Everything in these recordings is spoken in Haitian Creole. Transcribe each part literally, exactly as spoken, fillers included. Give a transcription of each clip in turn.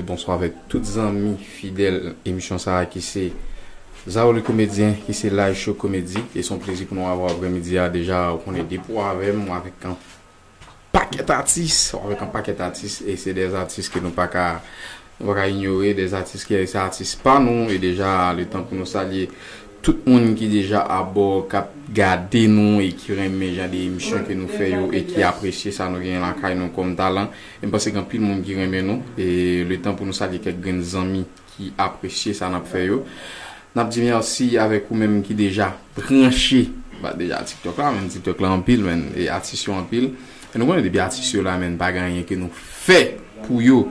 Bonswa avèk tout zanmi fidèl emisyon sa a ki se Zao le Comédien, ki se Live Show Comedy. E se yon plezi pou nou avè w aprèmidi a. Deja, ou konnen depi w avè m, ou avèk yon pakèt atis, ou avèk yon pakèt atis, e se de atis ke nou pa ka, nou pa ka inyore, de atis ki se atis pa nou, e deja, le tan pou nou salye tout moun ki deja abò, k ap gade nou e ki renmen jan de emisyon ke nou fè yo e ki apresye sa nou genyen lakay nou kòm talan. E m panse gen anpil moun ki renmen nou e le tan pou nou salye kèk grenn zanmi ki apresye sa n ap fè yo. N ap di mèsi avèk ou menm ki deja branche. Ba deja TikTok la, men TikTok la anpil, men e atis yo anpil. E nou konnen depi atis yo la, men pa gen anyen ke nou fè pou yo.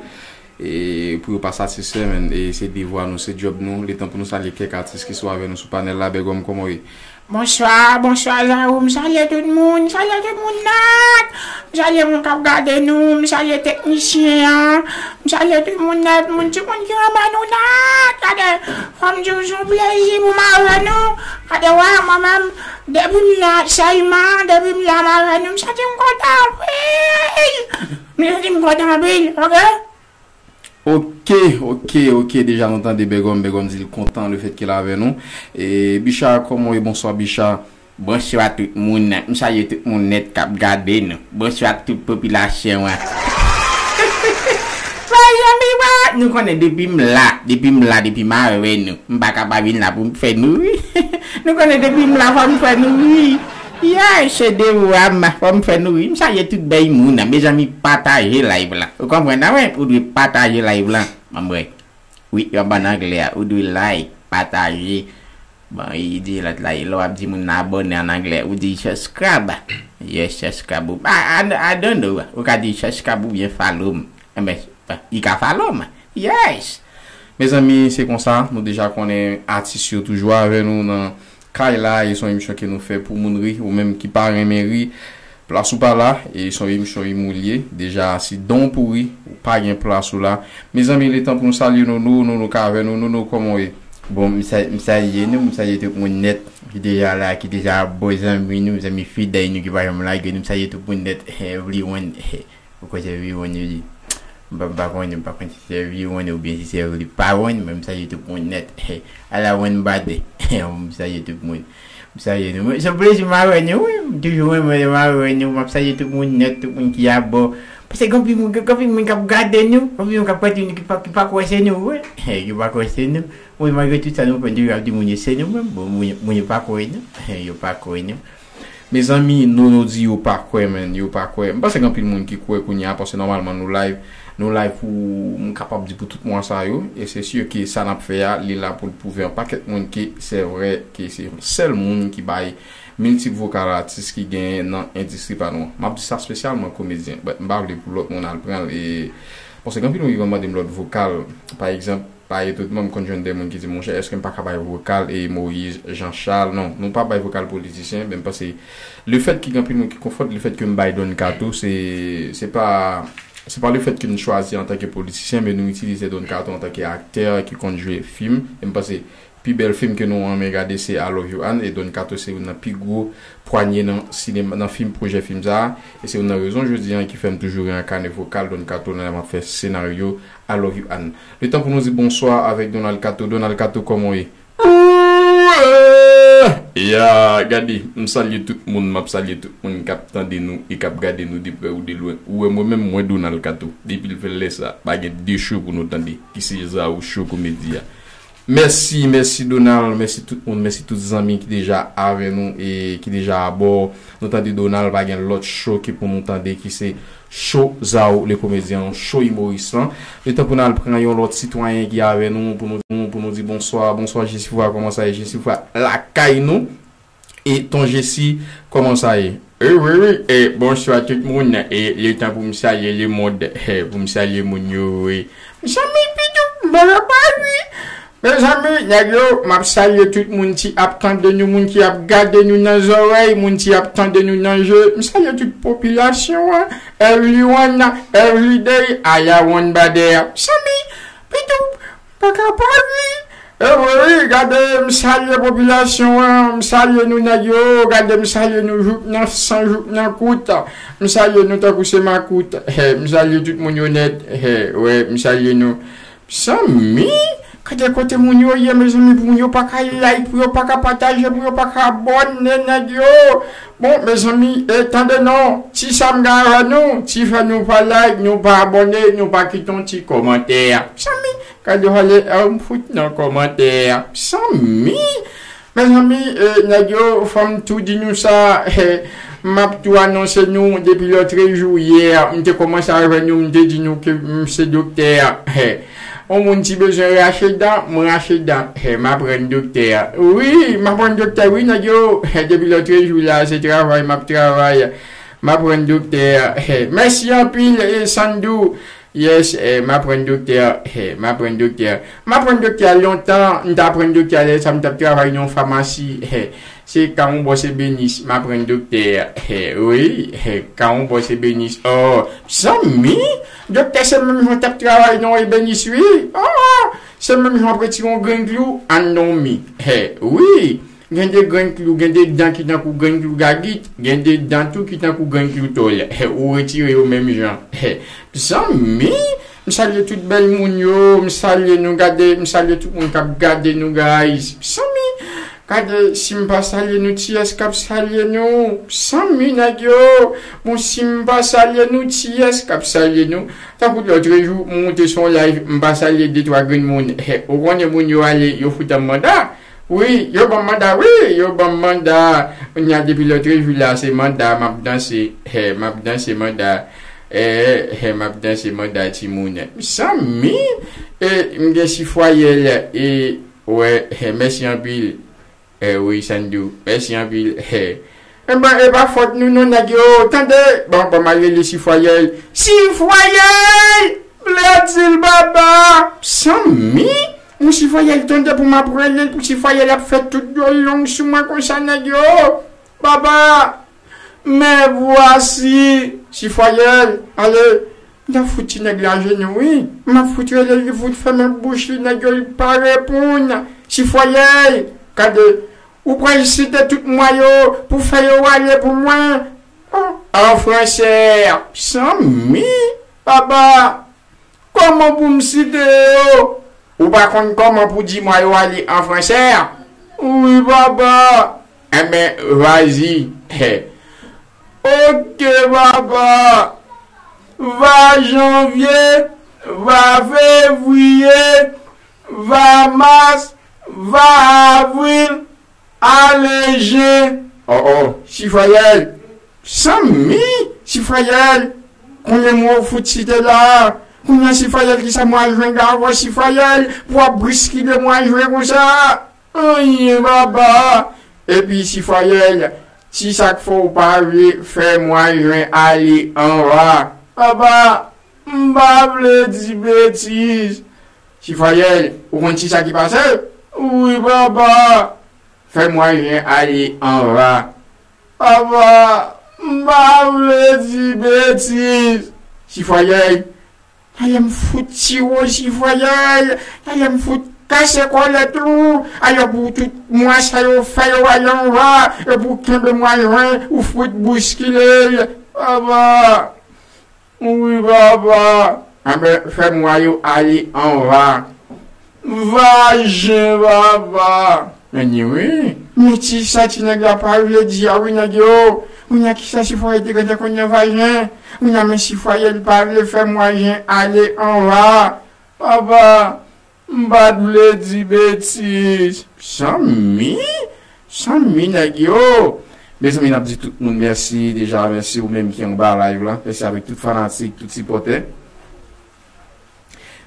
E pou yo pa satisfè, men e se devwa nou, se djòb nou. Letan pou nou salye kèk atis ki sou avè nou sou panèl la, Bègòm, kòman w ye? Bonswa, bonswa Zao, m salye tout moun, m salye tout moun nèt. M salye moun k ap gade nou, m salye teknisyen an, m salye tout moun nèt, moun, timoun ki renmen nou nèt. Gade, fò m di w, se yon plezi pou m avè nou. Gade, wè, mwen menm, depi m la sèlman, depi m la m avè nou, m santi m kontan anpil. M santi m kontan anpil, oke? Oke, oke, oke, deja nou tande Bègòm, Bègòm di l kontan lefèt ke l avè nou. E Bicha, kòman w ye? Bonswa Bicha. Bonswa tout moun, m salye tout moun nèt k ap gade nou. Bonswa tout popilasyon an. Mwen zanmi mwen, nou konnen depi m la, depi m la, depi m avè nou, m pa ka pa vin la pou m fè nou ri. Nou konnen depi m la fò m fè nou ri. Yè, se devwa m, fò m fè nou ri. M salye tout bèl moun, mezanmi, pataje live la. Ou konprann, a wè, ou dwe pataje live la. Mwen, wi, yo ban anglè a, ou dwe like, pataje. Bon, li di lòt la, lè w ap di moun nan abòne an anglè, ou di subscribe. Yes, subscribe. I, I, I don't know. Ou ka di subscribe oubyen follow m. Enben, li ka follow m. Yes. Mezanmi, se konsa, nou deja konnen atis yo toujou avè nou nan kay la, e se yon emisyon ke nou fè pou moun ri, ou menm ki pa renmen ri, plas ou pa la, e se yon emisyon imilye, deja si don pou ri, ou pa gen plas ou la. Mezanmi, letan pou nou salye Nono, Nono ka avè nou, Nono kòman w ye? Bon, m sa- m salye nou, m salye tout moun nèt ki deja la, ki deja bon zanmi nou, zanmi fidèl nou ki pa janm lage nou, m salye tout moun nèt, everyone, ou kwè se everyone yo di? M pa, m pa konnen, m pa konnen si se everyone oubyen si se every pa one, men m salye tout moun nèt, ala one body, m salye tout moun. M salye nou. Se yon plezi m avè nou, wi. M toujou renmen lè m avè nou. M ap salye tout moun nèt, tout moun ki abò. Paske gen anpil moun, gen anpil moun k ap gade nou, gen anpil moun k ap gade nou ki pa, ki pa kwè se nou vre. Yo pa kwè se nou. Wi, malgre tout sa nou fè, nou ap di moun yo se nou menm. Bon, moun, moun yo pa kwè nou. Yo pa kwè nou. Mezanmi, Nono di yo pa kwè, men, yo pa kwè. M panse gen anpil moun ki kwè kounye a, paske nòmalman nou live, nou live pou, m kapab di pou tout mwa sa yo, e se si ke sa n ap fè a, li la pou l pwouve yon pakèt moun ke se vre, ke se yon sèl moun ki bay miltip vokal atis ki genyen nan endistri pa nou an. M ap di sa espesyalman komedyen, but m pa vle pou lòt moun al pran l, e, paske gen anpil moun ki konn mande m lòt vokal, pa egzanp, pa etonnman m konn jwenn de moun ki di, monchè, èske m pa ka bay vokal e Moïse Jean Charles? Non, nou pa bay vokal politisyen, men m panse lefèt ke gen anpil moun ki konfonn, lefèt ke m bay Don Kato, se, se pa, se pa lefèt ke nou chwazi antanke politisyen, men nou itilize Don Kato antanke aktè ki konn jwe fim. E m panse pi bèl fim ke nou renmen gade se I Love You Ann, e Don Kato se youn nan pi gwo pwanye nan sinema, nan fim, pwojè fim sa a. E se youn nan rezon jodi an ki fè m toujou reyakane vokal Don Kato nan lè m ap fè senaryo I Love You Ann. Letan pou nou di bonswa avèk Donald Kato. Donald Kato, kòman w ye? Ya, gade, m salye tout moun, m ap salye tout moun k ap tande nou e k ap gade nou de prè ou de lwen. Ou wè mwen menm, mwen Donald Kato. Depi l fè lè sa, pa gen de cho pou nou tande, ki se Zao Show Komedi a. Mèsi, mèsi Donald, mèsi tout moun, mèsi tout zanmi ki deja avè nou e ki deja abò. Nou tande Donald, pa gen lòt cho ke pou nou tande ki se cho Zao le Komedyen, cho imoris lan. Letan pou n al pran yon lòt sitwayen ki avè nou pou nou, pou nou di bonswa. Bonswa Jesifwa, kòman sa ye Jesifwa lakay nou? E Ton Jesi, kòman sa ye? Wi, wi, wi, e bonswa tout moun, e letan pou m salye lemonn, e pou m salye moun yo, wi. Mezanmi, Pitou, m pa kapab ri. Mezanmi, nèg yo, m ap salye tout moun ki ap tande nou, moun ki ap gade nou nan zòrèy, moun ki ap tande nou nan je. M salye tout popilasyon an, everyone, everyday, I want bad air. Mezanmi, Pitou, m pa kapab ri. E wi, wi, gade, m salye popilasyon an, m salye nou nèg yo, gade, m salye nou jouk nan san, jouk nan kout, m salye nou tankou se makout, he, m salye tout moun yo nèt, he, wè, m salye nou. Zanmi, gade kote moun yo ye, mezanmi, pou moun yo pa ka like, pou yo pa ka pataje, pou yo pa ka abòne, nèg yo. Bon, mezanmi, e tande non, ti sa m gen avè nou, ti fè nou pa like, nou pa abòne, nou pa kite yon ti kòmantè. Zanmi, gade hale, e m fout nan kòmantè. Zanmi, mezanmi, e, nèg yo, fò m tou di nou sa, e, m ap tou anonse nou depi lòtrejou yè, m te kòmanse avè nou, m te di nou ke m se doktè, e, yon moun ti bezwen rache dan, m rache dan, e, m aprann doktè. Wi, m aprann doktè, wi, nèg yo, e, depi lòtrejou la, se travay, m ap travay, m aprann doktè, e, mèsi anpil, e, Sandou. Yes, eh, m aprann doktè, eh, m aprann doktè. M aprann doktè lontan, m t aprann doktè lè sa m t ap travay nan yon famasi, eh, se Kawon Bòs Ebenis, m aprann doktè, eh, wi, eh, Kawon Bòs Ebenis. Oh, zanmi, doktè se menm jan w t ap travay nan ebenis, wi. Oh, se menm jan w ap retire yon grenn klou, anndan w mi. Eh, wi. Gen de grenn klou, gen de dan ki tankou grenn klou gagit, gen de dan tou ki tankou grenn klou tòl. Ou retire yo menm jan. Zanmi, m salye tout bèl moun yo, m salye nou, gade, m salye tout moun k ap gade nou, guys. Zanmi, gade, si m pa salye nou, kiyès k ap salye nou? Zanmi, nèg yo, bon, si m pa salye nou, kiyès k ap salye nou? Tankou lòtrejou, m moute sou yon live, m pa salye de twa grenn moun. Ou konnen moun yo ale, yo fout an manda. Wi, yo ban m manda, wi, yo ban m manda. Kounye a, depi lòtrejou la, se manda, m ap danse, hè, m ap danse manda, hè, hè, m ap danse manda, timoun. Zanmi, e, m gen Sifwayèl, e, wè, hè, mèsi anpil. E, wi, Sandou, mèsi anpil, hè. Enben, e pa fòt nou non, nèg yo, tande, bon, bon, m al rele Sifwayèl. Sifwayèl! Bledil baba! Zanmi, yon Sifwayèl tande pou m ap rele l, pou Sifwayèl ap fè tout dwòl long sou mwen konsa, nèg yo. Baba, me voici. Sifwayèl, ale, m ta fout ti nèg la ajenou, wi. M ap fout rele l, li fout fèmen bouch li, nèg yo, li pa reponn. Sifwayèl, gade, ou pral site tout mwa yo pou fè yo ale pou mwen. Oh, an fransè, zanmi, baba. Kòman pou m site yo? Ou pa konn kòman pou di mwa yo ale an fransè? Wi, baba. Enben, vazi. Hè. Oke, baba. Va janvye, va fevriye, va mas, va avril, ale jen. Oh, oh, Sifwayèl. Zanmi, Sifwayèl, konnen mo w fout site la. Kounye a, Sifwayèl, kisa mwa jen gen avè w, Sifwayèl, pou w ap briskile mwa jen konsa? Anyen, baba. Epi, Sifwayèl, kisa k fè w pa vle fè mwa jen ale anva? Baba, m pa vle di betiz. Sifwayèl, ou konn kisa ki pase? Wi, baba. Fè mwa jen ale anva. Papa, m pa vle di betiz. Sifwayèl, talè m fout tiye w, Sifwayèl, talè m fout kase kòlèt ou. Alò pou tout mwa sa yo fè yo ale anva, e pou kenbe mwa jen, ou fout bouskile l. Papa. Wi, papa. Enben, fè mwa yo ale anva. Vajen, papa. Men wi. Men ti sa ti nèg la pa vle di a wi, nèg yo. Kounye a kisa Sifwayèl te gentan konn nan vajen? Kounye a men Sifwayèl pa vle fè mwa jen ale anva. Papa, m pa t vle di betiz. Zanmi, zanmi nèg yo. Mezanmi, n ap di tout moun mèsi deja, mèsi ou menm ki anba live la, mèsi avèk tout fanatik, tout sipòtè.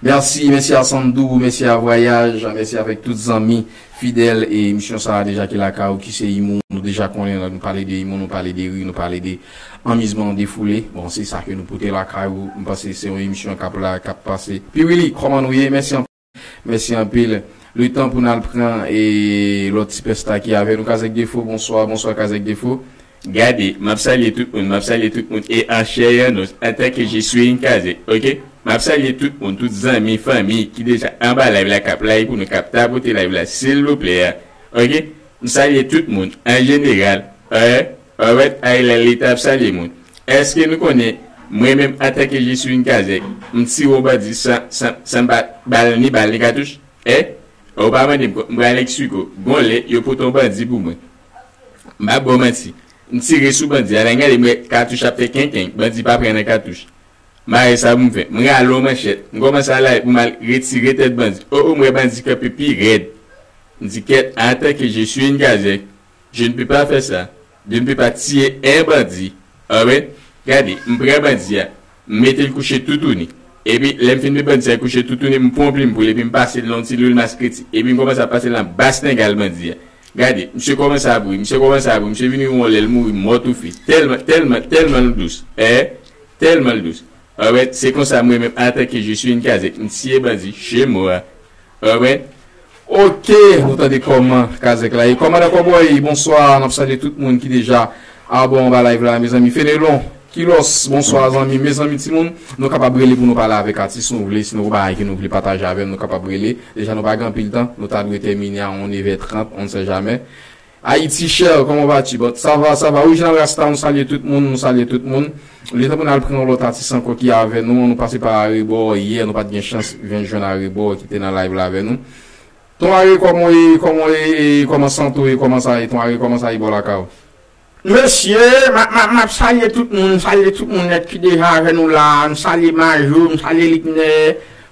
Mèsi, mèsi a Sandou, mèsi a Vwayaj, mèsi avèk tout zanmi fidèl e emisyon sa a deja ki lakay ou, ki se Imou. Nou deja konnen, nou pale de Imou, nou pale de ri, nou pale de anmizman defoule. Bon, se sa ke nou pote lakay ou. M panse se yon emisyon k ap la, k ap pase. Piwili, kòman nou ye? Mèsi anpil. Mèsi anpil. Letan pou n al pran e lòt sipèsta ki avè nou, Kazèk Defo, bonswa, bonswa Kazèk Defo. Gade, m ap salye tout moun, m ap salye tout moun, e an chè e an os, antanke je suis un kazèk, oke? M ap salye tout moun, tout zanmi, fanmi ki deja anba live la, k ap like pou nou, k ap tapote live la, silvouplè. Ok? M salye tout moun, an jeneral. Alright? Alright? Ayla Leta ap salye moun. Èske nou konnen, mwen menm, antanke Jeswin Kazèk, m tire yon bandi san, san, san ba-, bal, ni bal, ni katouch? Eh? Ou pa mande m, m pral eksplike w. Gon lè, yo pote yon bandi pou mwen. M pa ba w manti. M tire sou bandi a, lè m gade, m wè katouch ap fè kenkenk, bandi pa pran nan katouch. M pa wè sa pou m fè. M rale yon manchèt. M kòmanse al pou m al retire tèt bandi. O, o, m wè bandi kanpe pi rèd. M di, kèt, antanke Jeswin Kazèk, je ne peux pas faire ça. Je ne peux pas tuer un bandit. Alright? Gade, m pran bandi a. M mete l kouche toutouni. Epi, lè m fin met bandi a kouche toutouni, m pran yon plim pou l, epi m pase l nan yon ti lwil maskreti. Epi m kòmanse ap pase l nan bas nengal bandi a. Gade, misye kòmanse ap ri, misye kòmanse ap ri, misye vin ri yon lè l mouri mò toufe. Tèlman, tèlman, tèlman l dous. Eh, tèlman l dous. Alright, se konsa mwen menm, antanke Jeswin Kazèk, m tiye bandi, chez moi. Alright? Ok, nou tande kòman Kazèk la ye. Kòmandan Kòbòy, bonswa, n ap salye tout moun ki deja abòne anba live la, mezanmi. Fenelon, Kilòs, bonswa, zanmi. Mezanmi, timoun, nou kapab rele pou nou pale avèk atis nou vle, si nou gon bagay ke nou vle pataje avè m, nou kapab rele. Deja, nou pa gen anpil tan, nou ta dwe tèmine a yon nev è trant, on ne sait jamais. Haïti Cher, comment vas-tu? Bon, ça va, ça va. Original Rasta, nou salye tout moun, nou salye tout moun. Letan pou n al pran yon lòt atis ankò ki avè nou, nou pase pa arebò yè, nou pa t gen chans vin jwenn arebò ki te nan live la avè nou. Ton Are, kòman w ye, kòman w ye, e kòman sante w ye, kòman sa ye, Ton Are, kòman sa ye bò lakay ou? Mesye, m ap, m ap, m ap salye tout moun, m salye tout moun nèt ki deja avè nou la, m salye Majou, m salye Liknè,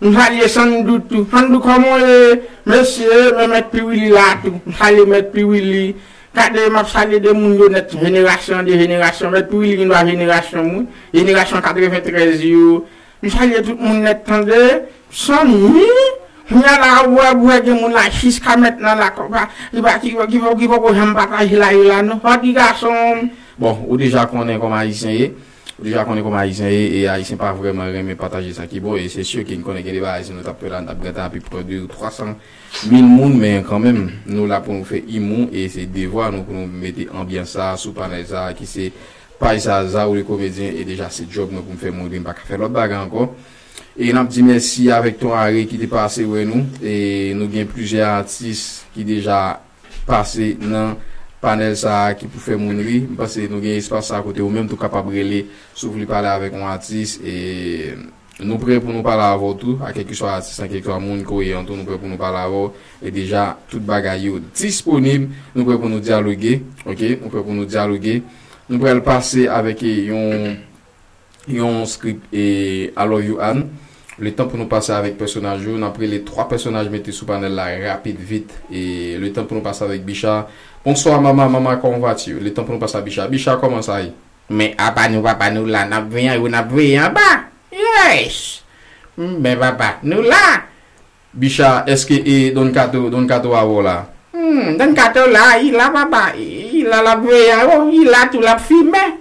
m salye Sandou tou. Sandou, kòman w ye? Mesye, men Mèt Piwili la tou, m salye Mèt Piwili. Gade, m ap salye de moun yo nèt, jenerasyon an de jenerasyon. Mèt Piwili gen dwa jenerasyon m wi, jenerasyon katreventrèz yo. M salye tout moun nèt tande. Sanmi, kounya la, ou wè, ou wè gen moun la jiska mentnan la, ki pa, ki pa, ki, ki, ki poko janm pataje live la, non. Fòti gason m. Bon, ou deja konnen kòman Ayisyen ye. Ou deja konnen kòman Ayisyen ye, e Ayisyen pa vrèman renmen pataje sa ki bon, e se si ke n konnen gen de bagay, si nou t ap fè la, n t ap gentan ap pi pre de ou twa san mil moun, men kanmenm, nou la pou nou fè imou, e se devwa nou pou nou mete anbyans sa a sou panèl sa a, ki se paj sa a, Zao le Comédien, e deja se djòb mwen pou m fè moun ri, m pa ka fè lòt bagay ankò. E n ap di mèsi avèk Ton Are ki te pase wè nou. E nou gen plizyè atis ki deja pase nan panèl sa a ki pou fè moun ri. M panse nou gen espas sa a kote ou menm tou kapab rele si w vle pale avèk yon atis. E nou prè pou nou pale avè w tou, a kèlkeswa atis lan, kèlkeswa moun ke w ye an tou, nou prè pou nou pale avè w. E deja, tout bagay yo disponib. Nou prè pou nou dyaloge, ok? Nou prè pou nou dyaloge. Nou pral pase avèk yon yon script e I love you Anne. Letan pou nou pase avèk pèsonaj yo, n ap rele twa pèsonaj mete sou panèl la rapid vit. E letan pou nou pase avèk Bicha. Bonsoir maman, maman, comment vas-tu? Letan pou nou pase a Bicha. Bicha, kòman sa ye? Men apa nou, papa, nou la, n ap veye anwo, n ap veye anba. Yes! Men papa, nou la. Bicha, èske e Don Kato, Don Kato avè w la? Hmm, Don Kato la, i la papa, i la l ap veye anwo, i la tou l ap fimen.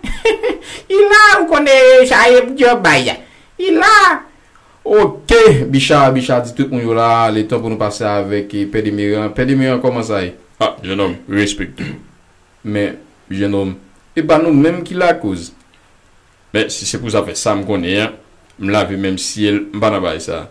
I la, ou konnen sa e djòb bay a. I la. Ok, Bicha, Bicha di tout moun yo la, letan pou nou pase avèk e Pè Demeran. Pè Demeran, kòman sa ye? Ah, jenòm, respekte. Men, jenòm, e pa nou menm ki lakoz. Men si se pou zafè sa m konnen an, m lave men m syèl, m pa nan bagay sa.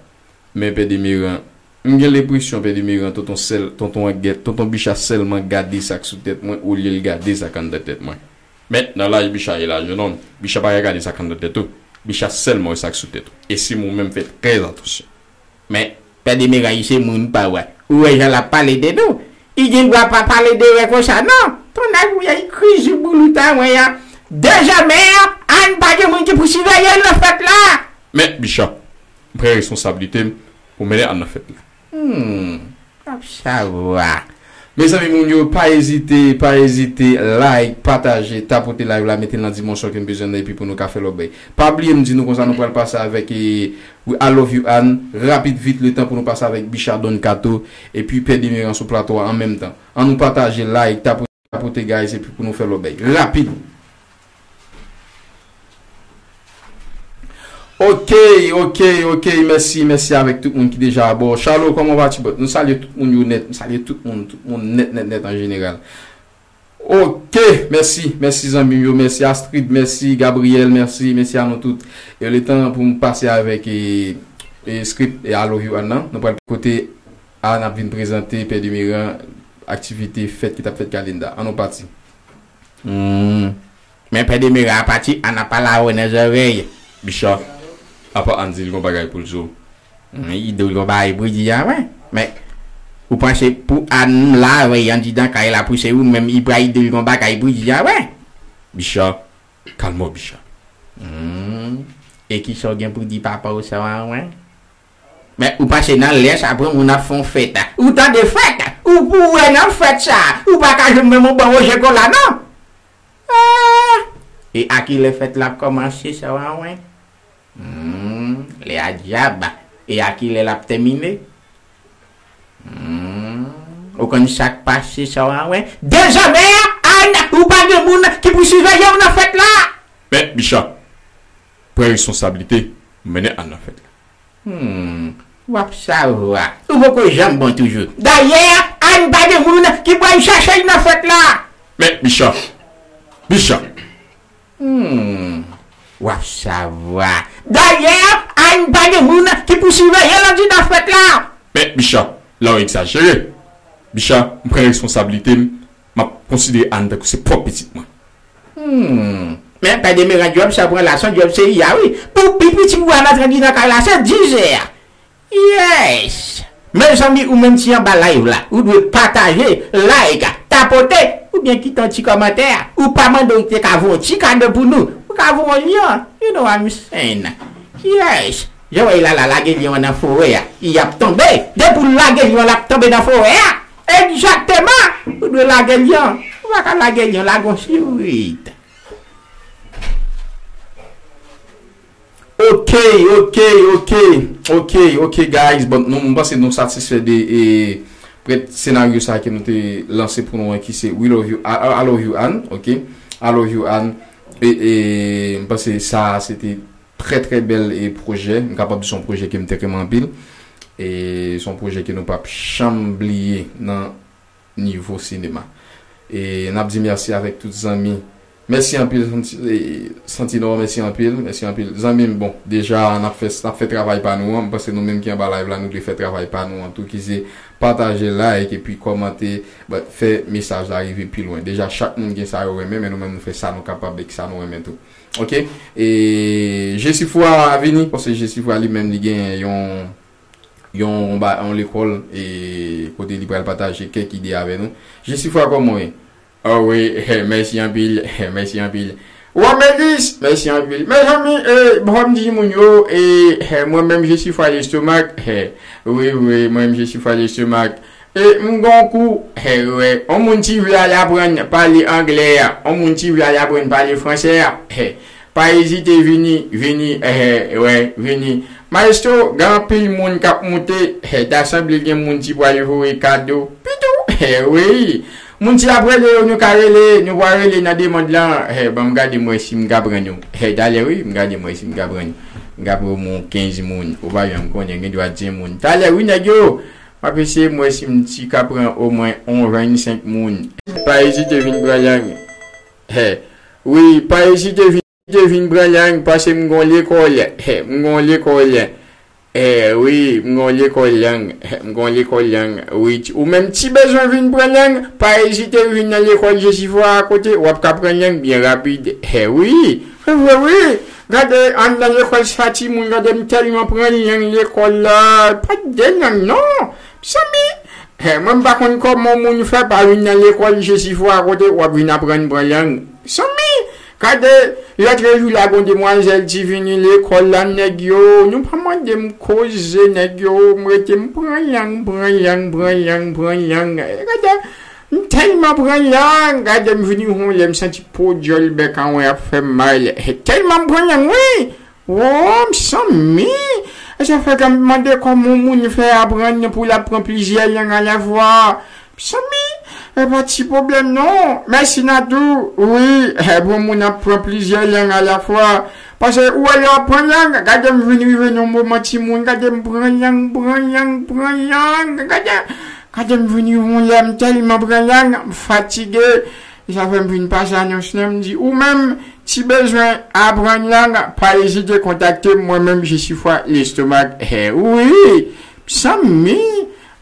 Men Pè Demeran, m gen lenpresyon Pè Demeran, tonton sèl, tonton Angèt, tonton Bicha sèlman gade sa k sou tèt mwen olye l gade sa k anndan tèt mwen. Men nan laj Bicha ye la, jenòm, Bicha pa ka gade sa k anndan tèt ou. Bicha sèlman wè sa k sou tèt ou. E si m ou menm fè trè atansyon. Men, Pè Demeran, se moun pa w a. Ou wè jan l ap pale de nou? I gen dwa pa pale de wè konsa, non. Ton naj ou ye, i kriz ou boulouta mwen an. Dezòmè, Ann pa gen moun ki pou siveye l nan fèt la. Men, Bicha, m pran responsablite m pou mennen Ann nan fèt la. Hmm, ap sawa. Mezanmi, moun yo, pa ezite, pa ezite, like, pataje, tapote live la, mete l nan dimansyon ke n bezwen nan, epi pou nou ka fè lòbèy. Pa bliye m di nou konsa, nou pral pase avèk, e, I love you Anne, rapid vit, letan pou nou pase avèk Bicha Don Kato, epi Pè Demeran sou plato a an menm tan. Ann nou pataje, like, tapote, tapote, guys, epi pou nou fè lòbèy. Rapid! Ok, ok, ok, mèsi, mèsi avèk tout moun ki deja abò. Chalo, comment vas-tu, bro? Nou salye tout moun yo nèt, nou salye tout moun, tout moun nèt, nèt, nèt an jeneral. Ok, mèsi, mèsi zanmi m yo, mèsi Astrid, mèsi Gabriel, mèsi, mèsi a nou tout. E letan pou m pase avèk e, e script e I Love You Ann nan, nou pral kote Ann ap vin prezante Pè Demeran aktivite fèt ki t ap fèt Kalinda. Ann nou pati. Hmm. Men Pè Demeran a pati, Ann ap pale avè w nan zòrèy. Bicha, apa Ann di l gon bagay pou l di w? Hmm, li di w gon bagay pou l di a, wi. Men, ou panse pou Ann la, wi, andidan kay la, pou se ou menm, li pral di l gon bagay pou l di a, wi. Bicha, kalme w, Bicha. Hmm. E kisa w gen pou di papa w sa a, wi? Men, ou panse nan lè sa pou moun ap fè yon fèt? Ou tande fèt? Ou pou wè nan fèt sa, ou pa ka jwenn menm yon bon Roger Cola, non? Ah! E a kilè fèt la ap kòmanse sa w a wè? Hmm, lè a dyab. E a kilè l ap tèmine? Hmm, ou konn sa k pase sa w a wè? Dezòmè, Ann, ou pa gen moun ki pou siveye w nan fèt la. Men, Bicha, pran responsablite, mennen Ann nan fèt la. Hmm, w ap savwa. Ou poko janm bon toujou. Dayè, Ann pa gen moun ki pral chache l nan fèt la. Men, Bicha. Bicha. Hmm, w ap savwa. Dayè, Ann pa gen moun ki pou siveye l andidan fèt la. Men, Bicha, la w egzajere. Bicha, m pran responsablite m, m ap konsidere Ann tankou se pwòp pitit mwen. Hmm. Men Pè Demeran, djòb sa pran la, se yon djòb seri a, wi. Pou pi piti pou Ann antre andidan kay la, se dizè a. Yes! Mezanmi, ou menm ki anba live la, ou dwe pataje, like, tapote, oubyen kite yon ti kòmantè. Ou pa mande, ou te ka voye yon ti kado pou nou. Ou ka voye yon lyen. You know what I'm saying? Yes! Jan w wè la, la lage lyen an nan forè a. Li ap tonbe. Depi w lage lyen an, l ap tonbe nan forè a. Egzakteman! Ou dwe lage lyen an. Ou pa ka lage lyen an, lage yon sirit. Ok, ok, ok, ok, ok, guys. Bon, nou, m panse nou satisfè de e, prèt senaryo sa ke nou te lanse pou nou an, ki se We Love You, I, I Love You Ann, ok? I Love You Ann. E, e m panse sa, se te trè, trè bèl e pwojè. M kapab di se yon pwojè ke m te renmen anpil. E se yon pwojè ke nou p ap janm bliye nan nivo sinema. E n ap di mèsi avèk tout zanmi. Mèsi anpil, Santi-, e, Santinò, mèsi anpil, mèsi anpil. Zanmi m, bon, deja, n ap fè, n ap fè travay pa nou an. M panse nou menm ki anba live la, nou dwe fè travay pa nou an tou, ki se pataje, like, epi kòmante, but, fè mesaj la rive pi lwen. Deja, chak moun gen sa yo renmen, men nou menm nou fè sa nou kapab ek sa nou renmen tou. Ok? E Jesifwa vini, paske Jesifwa li menm li gen yon yon, yon ba-, yon lekòl, e kote li pral pataje kèk ide avè nou. Jesifwa, kòman w ye? Ah wi, mèsi anpil, mèsi anpil. Wamelis, mèsi anpil. Mezanmi, e, fò m di moun yo, e, mwen menm Jesifwa Lestomak, wi, wi, mwen menm Jesifwa Lestomak. E m gon kou, wè, yon moun ki vle al aprann pale anglè a, yon moun ki vle al aprann pale fransè a, pa ezite vini, vini, wè, vini. Maestro, gen anpil moun k ap moute, ta sanble gen moun ki pral voye kado. Pitou, wi. Moun ki ap rele yo, nou ka rele, nou pral rele nan demann lan. Ban m gade m wè si m ka pran nou. Talè wi, m gade m wè si m ka pran nou. M ka pran yon kenz moun. Ou pa janm konnen, gen dwa di moun. Talè wi, nèg yo. M ap eseye m wè si m ti ka pran omwen yon vennsenk moun. Pa ezite vin pran lang. Wi, pa ezite vin, vin pran lang, paske m gon lekòl. M gon lekòl. Wi, m gon lekòl lang. M gon lekòl lang. Wi, ti, ou menm ti bezwen vin pran lang, pa ezite vin nan lekòl Jesifwa a kote w ap ka pran lang byen rapid. Wi, se vre wi. Gade, anndan lekòl sa timoun, gade m tèlman pran lang lekòl la. Pa t de lang non. Mezanmi, mwen m pa konn kòman moun fè pa vin nan lekòl Jesifwa a kote w ap vin aprann pran lang. Mezanmi, gade, lòt jou la gon demwazèl ki vini lekòl la, nèg yo, nou pa mande m koze, nèg yo, m rete m pran lang, pran lang, pran lang, pran lang. Gade, m tèlman pran lang, gade m vini yon lè m santi po dyòl bèk an mwen ap fè m mal. Tèlman m pran lang, wi. Wo, mezanmi! E sa fè ke m mande kòman yon moun fè aprann pou l ap pran plizyè lang alafwa. Mezanmi, e pa ti pwoblèm non. Mèsi Natou. Wi, bon moun ap pran plizyè lang alafwa. Paske ou wè lè w ap pran lang, gade m vin rive nan yon moman timoun, gade m pran lang, pran lang, pran lang. Gade, gade m vin yon lè m tèlman pran lang, m fatige. Se sa fè m vin pase anons lan, m di, ou menm, si bezwen aprann lang, pa ezite kontakte m, mwen menm, je suis fwa lestomak. He, wi, sanmi,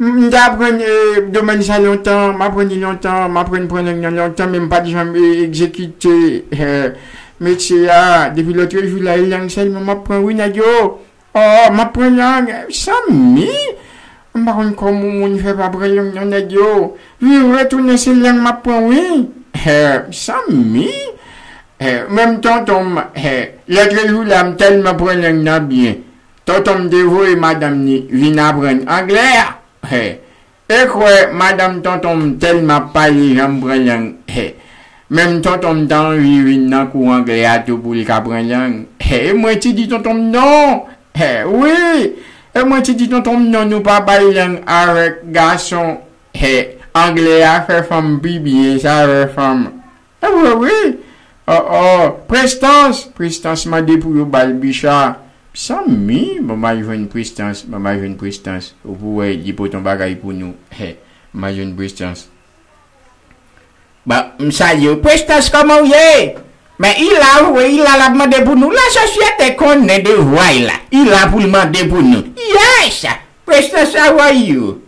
m, m te aprann, eh, domèn sa lontan, m aprann li lontan, m aprann pran lang nan lontan, men m pa t janm, eh, egzekite, eh, metye a. Depi lòt jou la, e lang sèlman m ap pran, wi, nèg yo. Oh, m ap pran lang, sanmi. M pa konn kòman moun fè pa pran lang nan nèg yo. Vire tounen se lang m ap pran, wi. He, sanmi. He, menm tonton m, he, lòt jou la, m tèlman pran lang nan byen. Tonton m te voye madanm ni vin aprann anglè a. He, e kwè, madanm tonton m tèlman ap pale jan m pran lang. He, menm tonton m ta anvi vin nan kou anglè a tou pou l ka pran lang. He, e mwen ti di tonton m non. He, wi. E mwen ti di tonton m non, nou pa bay lang avèk gason. He, anglè a fè fanm pi byen, sa fè fanm. E vre, wi. Oh, oh. Prestans, Prestans mande pou yo ba l bicha. Sanmi, bon, m al jwenn Prestans, bon, m al jwenn Prestans. Ou pou wè, li pote yon bagay pou nou. He, m al jwenn Prestans. Bon, m salye w. Prestans, kòman w ye? Men, i la, wi, i la, l ap mande pou nou. La sosyete konnen devwa l la. I la pou l mande pou nou. Yes! Prestans, how are you?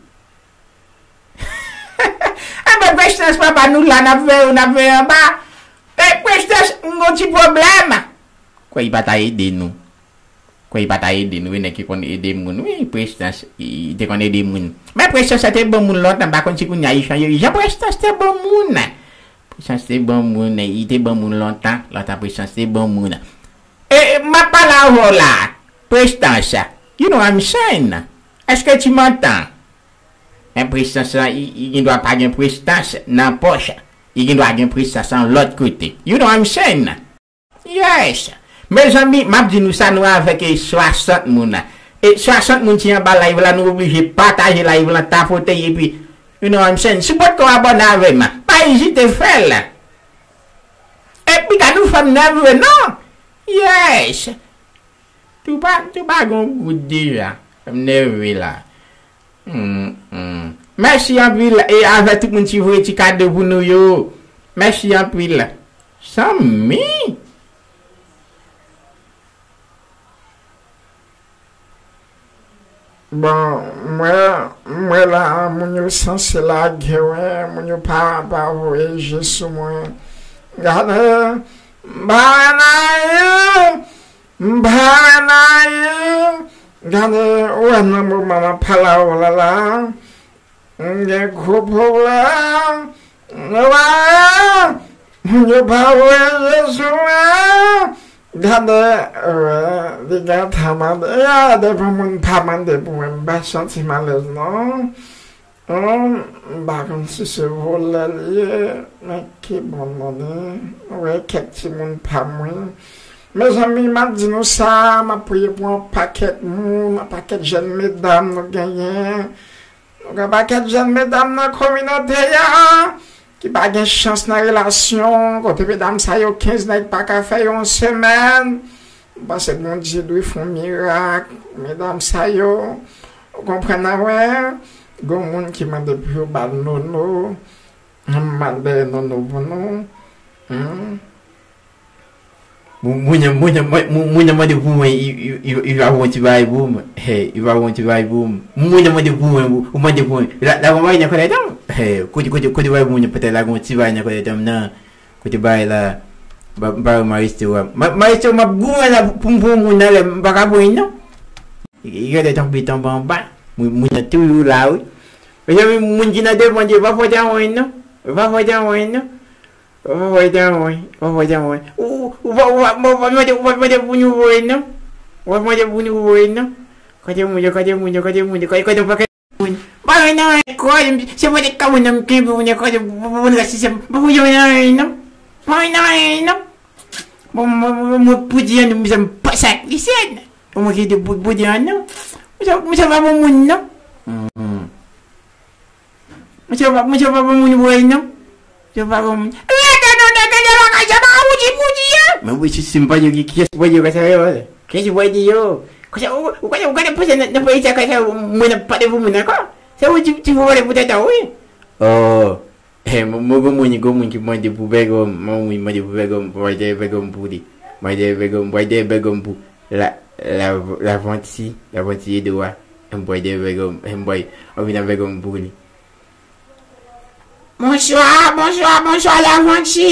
Enben, Prestans, papa, nou la, n ap veye w, n ap veye anba. E, Prestans, m gon ti pwoblèm. Kwè, i pa ta ede nou. Kwè, i pa ta ede nou, wi, nèg ki konn ede moun, wi, Prestans, i te konn ede moun. Men Prestans, sa te bon moun lontan, m pa konn si kounye a i chanje, wi. Jan Prestans te bon moun. Prestans te bon moun, i te bon moun lontan, lontan Prestans te bon moun. E, m ap pale avè w la, Prestans, you know what I'm saying? Est-ce que tu m'entends? Men prestans lan, i, i gen dwa pa gen prestans nan pòch. I gen dwa gen prestans nan lòt kote. You know what I'm saying? Yes. Mezanmi, m ap di nou sa, nou avèk, e, swasant moun. E swasant moun ki anba live la, nou oblije pataje live lan, tapote, epi, you know what I'm saying? Si w potko abòne avè m, pa ezite fè l. Epi gad ou fè m nève, non? Yes. Tou pa, tou pa gon goud deja. M nève la. Hmm, hmm. Mèsi anpil, e avè tout moun ki voye ti kado pou nou yo. Mèsi anpil. Sanmi. Bon, m wè, m wè la, moun yo sanse lage, wi, moun yo pa, pa voye je sou mwen. Gade, m pa wè nan ye. M pa wè nan ye. Gade, ou wè nan moman m ap pale avè w la la. M gen gwo pwoblèm. Ou pa wè? Moun yo pa voye je sou mwen. Gade, wè, li gentan mande. Ya, devan moun pa mande pou mwen, m pa santi m alèz non. Hum, m pa konn si se vòlè li ye, men ki bon moun li. Wè kèk timoun pa m wi. Mezanmi, m ap di nou sa, m ap priye pou yon pakèt moun, yon pakèt jèn medam nou genyen. Nou gen pakèt jèn medam nan kominote a ki pa gen chans nan relasyon, kote medam sa yo kenz nèg pa ka fè yo yon semèn. M panse Bondye dwe fè yon mirak, medam sa yo. Ou konprann nan wè? Gon moun ki mande pou yo ba l nono. M mande nono pou nou. Hmm. Moun, moun, moun, moun, moun nan mande pou mwen, i, i, i, i va voye yon ti bagay pou mwen. Hey, i va voye yon ti bagay pou mwen. Moun nan mande pou mwen, ou, ou mande pou mwen. La, la, mwen nan kòlèt an. Hey, kote, kote, kote bagay pou mwen, petèt la, gon ti bagay nan kòlèt an, nan. Kote bagay la, ba, ba yo m arete w. M a, m arete w, m ap goumen la pou, pou m pran moun nan lè m pa ka pran li non. Li genlè tonbe tonbe anba. Moun, moun nan toujou la wi. Mezanmi, moun ki nan devan yo pa fè w ta wè non. Yo pa fè w ta wè non. Yo pa fè w ta wè. Yo pa fè w ta wè. Ou, ou, ou pa, ou pa, ou pa mande, ou pa mande pou nou voye non. Ou pa mande pou nou voye non. Kote moun yo, kote moun yo, kote moun yo, kote, kote yon pakèt moun. Ba mwen nan kò, se mwen te ka mwen nan m kenbe mwen nan kò, mwen resi se m. Ba mwen nan non. Ba mwen nan non. Bon, mwen, mwen, mwen pou di an nou, mwen pa sakrifiye. Bon, mwen ki de pou, pou di an nou. Mwen sa, mwen sa pa bon moun non. Mwen sa pa, mwen sa pa bon moun vre non. Mwen sa pa bon moun. Rete non, nèg la ka jama ou di pou di an. Men wi, si, si m pa di ki, ki yès pou di ka sa yo. Ki yès pou di yo. Kote, ou, ou kote, ou kote pase nan, nan peyi sa, kote mwen nan pale pou moun ankò. Se ou ti, ti pou pale pou tèt ou, wi. Oh. Mwen, mwen, gon moun, gon moun ki mande pou bègòm. Mwen, moun mande pou bègòm, mwen dèyè bègòm pou li. Mwen dèyè bègòm, mwen dèyè bègòm pou la, la, Lavanti, Lavanti Edwa. Mwen dèyè bègòm, mwen, mwen vin avèk bègòm pou li. Bonswa, bonswa, bonswa, Lavanti.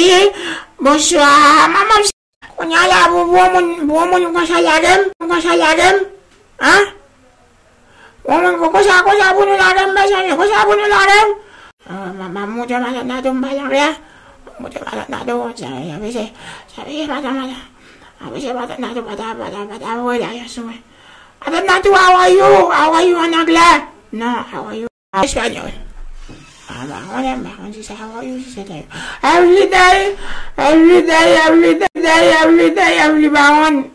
Bonswa, manman. Kounye a la, pou, pou yon moun, pou yon moun konsa lage m, konsa lage m, an? Pou yon moun konsa, konsa pou nou lage m, mezanmi, konsa pou nou lage m? Ah, m, m ap montre matant Nato m pa lage a. M ap montre matant Nato, sa, sa vle di, sa vle di matant, matant. Sa vle di matant Nato pa ta, pa ta, pa ta voye lage sou mwen. Matant Nato, how are you? How are you an anglè? Non, how are you? Espanyòl. Ah, m pa konnen, m pa konn si sa wè yo, si se te yo. Every day, every day, every day, every day, every baron.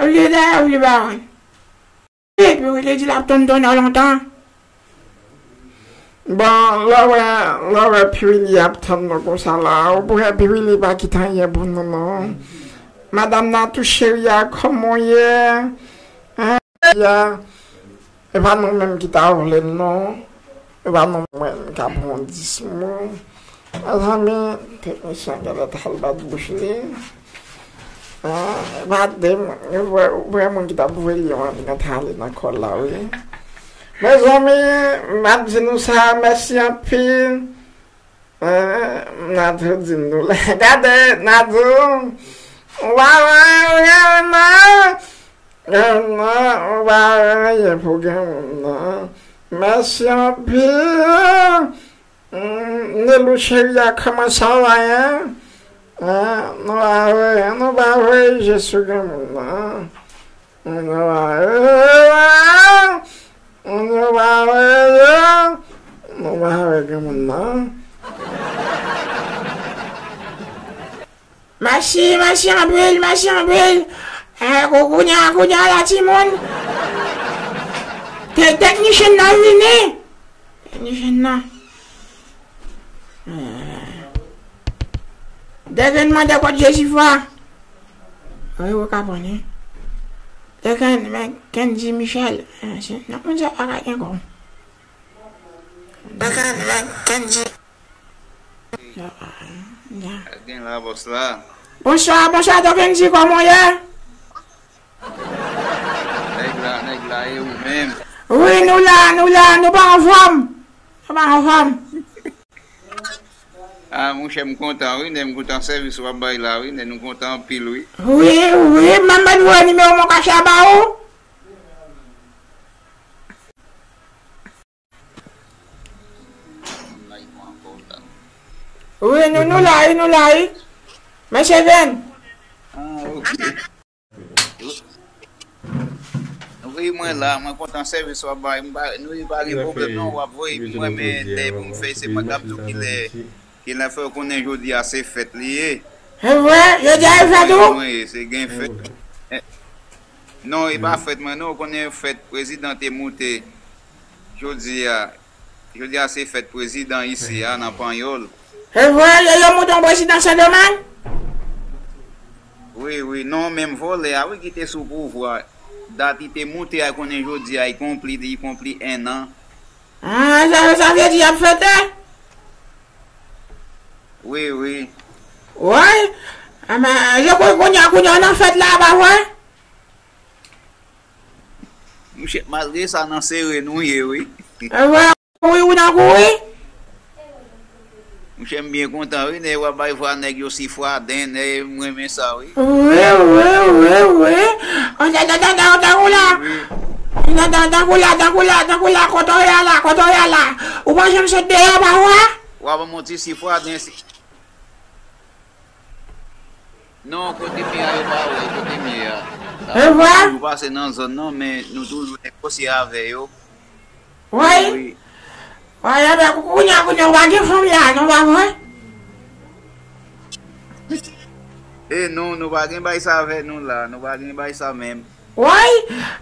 Every day, every baron. Epi wi, li di l ap tonton nan lontan. Bon, lè w wè, lè w wè Piwili ap tann nou konsa la, ou wè Piwili pa kite anyen pou nou, non. Madanm Natou cheri a, kòman w ye? Hein? Ya. E pa nou menm ki ta vle l non. E pa nou menm k ap pran dis mo. Mezanmi, teknisyen genlè t al bat bouch li. Ah, e pa de moun. Ou wè, ou wè moun ki t ap voye lyon an, li gentan ale nan kò l la, wi. Mezanmi, m ap di nou sa, mèsi anpil. Eh, Natou di nou la. Gade, Natou. Ou pa wè, ou pa wè, non. Eh, non, ou pa wè anyen pou granmoun, non. Mèsi anpil. Mm, Nelou cheri a, kòman sa va, hein? Eh, nou pa wè, nou pa wè je sou granmoun, non. Nou pa wè, nou pa wè, nou pa wè granmoun nan. Mèsi, mèsi anpil, mèsi anpil. Eh, kou-, kounye a, kounye a la, timoun. Te-, teknisyen nan vini. Teknisyen nan. Eh. Dèk n mande kot Jezifwa. Wi, ou ka pran li. Dèk n, men, Kendy Michel. Eh, se, nan moun sa pa ka gen kòb. Dèk n, men, Kendy. Ya, ya. Gen la, bòs la. Bonswa, bonswa, Dèk Kendy, kòman w ye? Nèg la, nèg la, e ou menm? Wi, nou la, nou la, nou pa anfòm. Nou pa anfòm. Ah, monchè, m kontan, wi, nèg, m kontan sèvis w ap bay la, wi, nèg, nou kontan anpil, wi. Wi, wi, m ap mande w nimewo Moncash la ba ou. Wi, nou, nou la, wi, nou la, wi. Mesye Ven. Ah, ok. Wi, mwen la, mwen kontan sèvis w ap bay. M pa, nou, pa gen pwoblèm non, w ap voye pou mwen, men lè pou m fè, se mwen k ap di w kilè, kilè fè w konnen jodi a se fèt li ye. Se vre? Jodi a se fèt ou? Mwen ye, se gen fèt. Eh, non, e pa fèt mwen non, ou konnen fèt prezidan te moute jodi a. Jodi a se fèt prezidan isi a nan Panyòl. Se vre, yo, yo moute yon prezidan Sendomeng? Wi, wi, non, menm vòlè a, wi, ki te sou pouvwa. Dat li te moute a, konnen jodi a, li konpli, li konpli en an. Ah, sa, sa vle di y ap fete? Wi, wi. Wi. Enben, je kwè kounye a, kounye a nan fèt la, pa vre? Monchè, malgre sa, nan sere nou ye, wi. Enben, wi, ou nan kouri? Monchè, m byen kontan, wi, nèg w ap bay vwa nèg yo Sifwaden, nèg m renmen sa, wi. Wi, wi, wi, wi. An, dan, dan, dan, dan, dan, ou la. Wi, wi. Dan, dan, dan, ou la, dan, ou la, dan, ou la, kote w ye a la, kote w ye a la. Ou pa janm sot deyò, pa vre? W ap monte Sifwaden, si. Non, kote m ye a, yo pa wè kote m ye a. E vre? Nou toujou pase nan zòn nan, men nou toujou negosye avè yo. Wi. Wi. Wi, enben, kou-, kounye a, kounye a, ou pa gen fanm la, non, pa vre? E non, nou pa gen bay sa avè nou la, nou pa gen bay sa menm. Wi,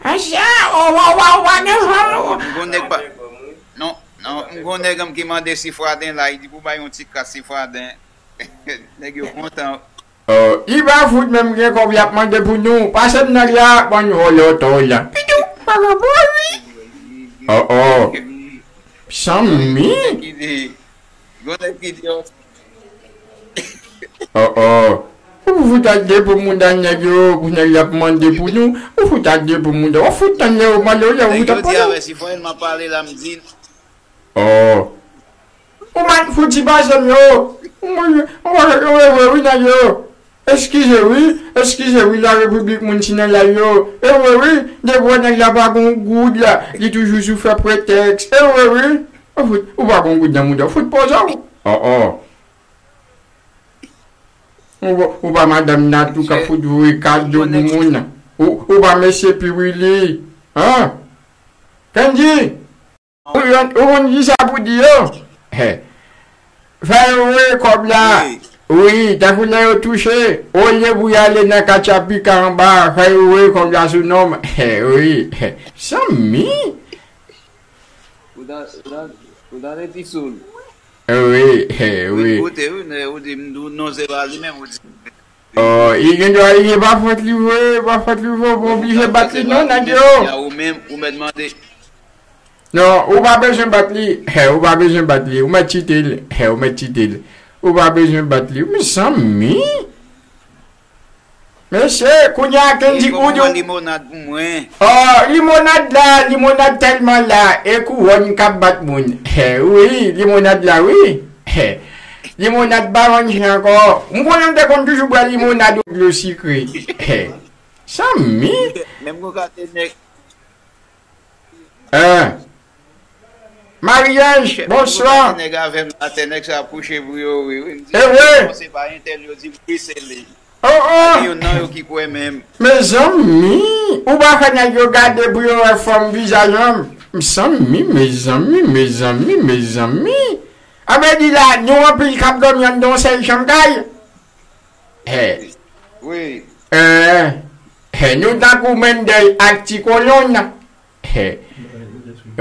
mesye, ou, ou, ou, ou pa gen fanm, ou. M gon nèg pa, non, non, m gon nèg ki mande Sifwaden la, li di pou bay yon ti kat Sifwaden. Nèg yo kontan. Oh, li pa fout menm gen kòb y ap mande pou nou. Pase m nan li a, ban nou vòlè oto la. Pidou, vagabon, wi. Oh, oh. Sanmi. Yon nèg ki di yo. Oh, oh. Ou fout ak depo mouda nèg yo, pou nèg y ap mande pou nou. Ou fout ak depo mouda. Ou fout tann lè yo mande w, lè ou fout ap pale. Nèg yo di avè si fò m ap pale la, m di. Oh. Ou man fouti pase m yo. Ou man, ou man, ou man, wi, nèg yo. Eskize wi, eskize wi, la repiblik moun si nan lay yo. E vre wi, depi wè nèg la pa gon goud la, li toujou sou fè pretèks. E vre wi, ou fout, ou pa gon goud nan mouda, fout poze w. Oh, oh. Ou, ou pa madanm Natou k ap fout voye kado pou moun. Ou, ou pa mesye Piwili. An? Kendy! Ou konn, ou konn ki sa pou di yo? Hè. Fè yo voye kòb la. Wi. Wi, tankou lè yo touche, olye pou y ale nan katcha pika anba, fè yo voye kòb la sou non m. Hè, wi. Hè. Sanmi. Ou ta, ou ta, ou ta rete sou l. Wi, hè, wi. Ou di, ou di, m di w non, se pa li menm, ou di. Oh, li gen dwa, li gen pa fòt li vre, pa fòt li vre, ou pa oblije bat li non, nèg yo. Ou menm, ou mèt mande. Non, ou pa bezwen bat li. Hè, ou pa bezwen bat li. Ou mèt chite l. Hè, ou mèt chite l. Ou pa bezwen bat li. Mezanmi. Mesye, kounye a Kendy ou di. Limonad pou mwen. Oh, limonad la, limonad tèlman la, e kouwòn k ap bat moun. Hè, wi, limonad la, wi. Hè. Limonad pa vann chen ankò. M konnen m te konn toujou bwè limonad ou dlo sikre. Hè. Sanmi. Menm kou ka te nèg. Hein. Maryaj, bonswa. Nèg avè m la, tè nèg sa ap kouche pou yo, wi, wi. M di, e vre? Non, se pa entèl, yo di m, wi, se li. Oh, oh. Gen youn nan yo ki kwè menm. Mezanmi, ou pa fè nèg yo gade pou yo wè fòm vizaj an. Mezanmi, mezanmi, mezanmi, mezanmi. A vle di la, nou anpil k ap dòmi anndan yon sèl chanm kay. Hè. Wi. Hein. Hè, nou tankou Mendel ak Ti Kolonn. Hè.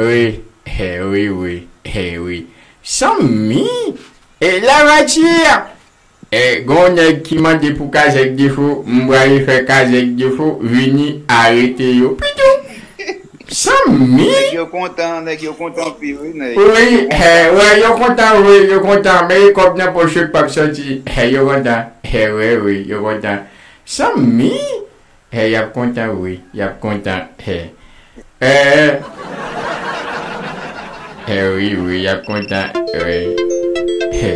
Wi. Hè, wi, wi. Hè, wi. Sanmi. E lavati. E, gon nèg ki mande pou kazèk defo, m prale fè kazèk defo, vini arete yo. Pitou. Sanmi. Nèg yo kontan, nèg yo kontan anpil, wi, nèg. Wi, hè, wè, yo kontan, wi, yo kontan, men e kòb nan pòch yo k p ap sòti, hè, yo kontan, hè, wè, wi, yo kontan. Sanmi, hè, y ap kontan, wi, y ap kontan, hè. Hè, hè, wi, wi, y ap kontan, wi. Hè.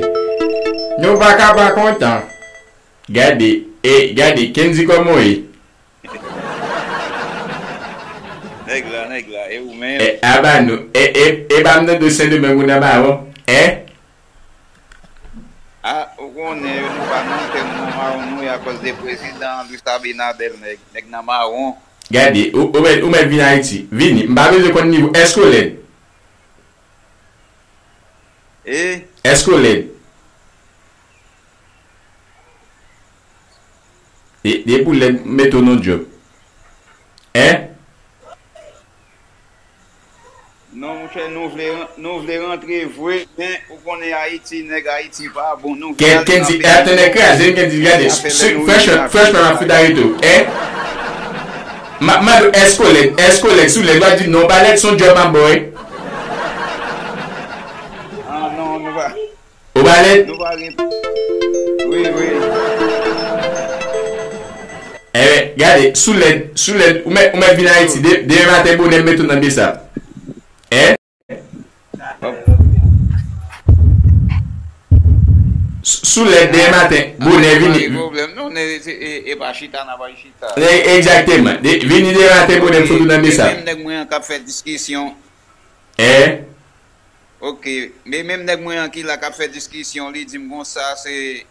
Nou pa ka pa kontan. Gade, e, gade, Kendy kòman w ye? Nèg la, nèg la, e ou menm? E, aba nou, e, e, e pa m nan do Sendomeng ou nan mawon, en? A, ou konnen, nou pa nan tè nou nan mawon nou ye akòz de prezidan Luis Abinader, nèg, nèg nan mawon. Gade, ou, ou mèt, ou mèt vin Ayiti. Vini, m pa bezwen konn nivo, èske w lèd? E? Èske w lèd? E, depi w lèd, m mete w nan djòb. En? Non, monchè, nou vle, nou vle rantre vre, men ou konnen Ayiti, nèg Ayiti pa bon, nou vle Ken-, ale nan Kendy, peyi atè nèg kraze, Kendy, gade, se, franchman, franchman, m ap fout arete w. En? M ap mande w, èske w lèd, èske w lèd, si w lèd, w a di non, w pa lèd, se yon djòb m ap ba w, wi. Ah, non, nou pa. Ou pa lèd? Nou pa gen. Wi, wi. Enben, gade, si w lèd, si w lèd, ou mèt, ou mèt vin Ayiti de-, demen maten bonè m mete w nan Besap. En? Si, si w lèd demen maten, bonè vini. Pa gen pwoblèm, non, e, e, e pa chita, n a pa chita. E, egzakteman. De-, vini demen maten bonè m fout ou nan Besap. Menm nèg mwen an k ap fè diskisyon. En? Ok, men menm nèg mwen an ki la k ap fè diskisyon, li di m konsa, se,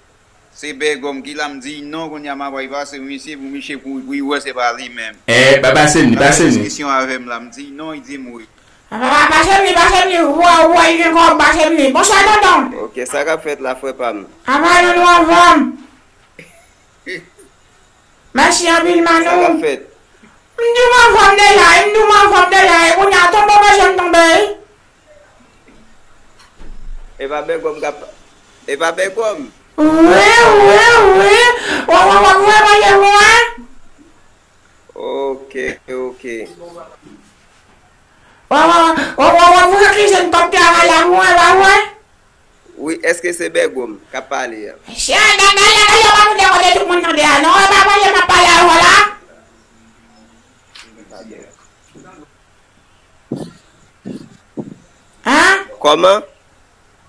se Bègòm ki la, m di non, kounye a m ap al pase misye pou misye pou, pou li wè se pa li menm. Eh, pa pase m li, pase m li. Diskisyon avè m la, m di non, li di m wi. Pa, pa, pa, pase m li, pase m li, wè, wè, li gen kòb, pase m li. Bonswa, tonton. Ok, sa k ap fèt la, frè pa m? Apa, non, nou anfòm. Mèsi anpil, Manou. Sa k ap fèt? M di w m anfòm deja, m di w m anfòm deja, e kounye a tonbe w bezwen m tonbe, wi. E pa Bègòm k ap, e pa Bègòm. Wi, wi, wi. W ap, w ap, w ap voye manje pou mwen? Ok, ok. W ap, w ap, w ap, w ap, w ap voye kizin kòb travay la pou mwen, pa vre? Wi, èske se Bègòm k ap pale a? Chè, gade, gade, gade, yo pa tande kote tout moun tande a. Non, e pa pale, m ap pale avè w la. Hein? Kòman?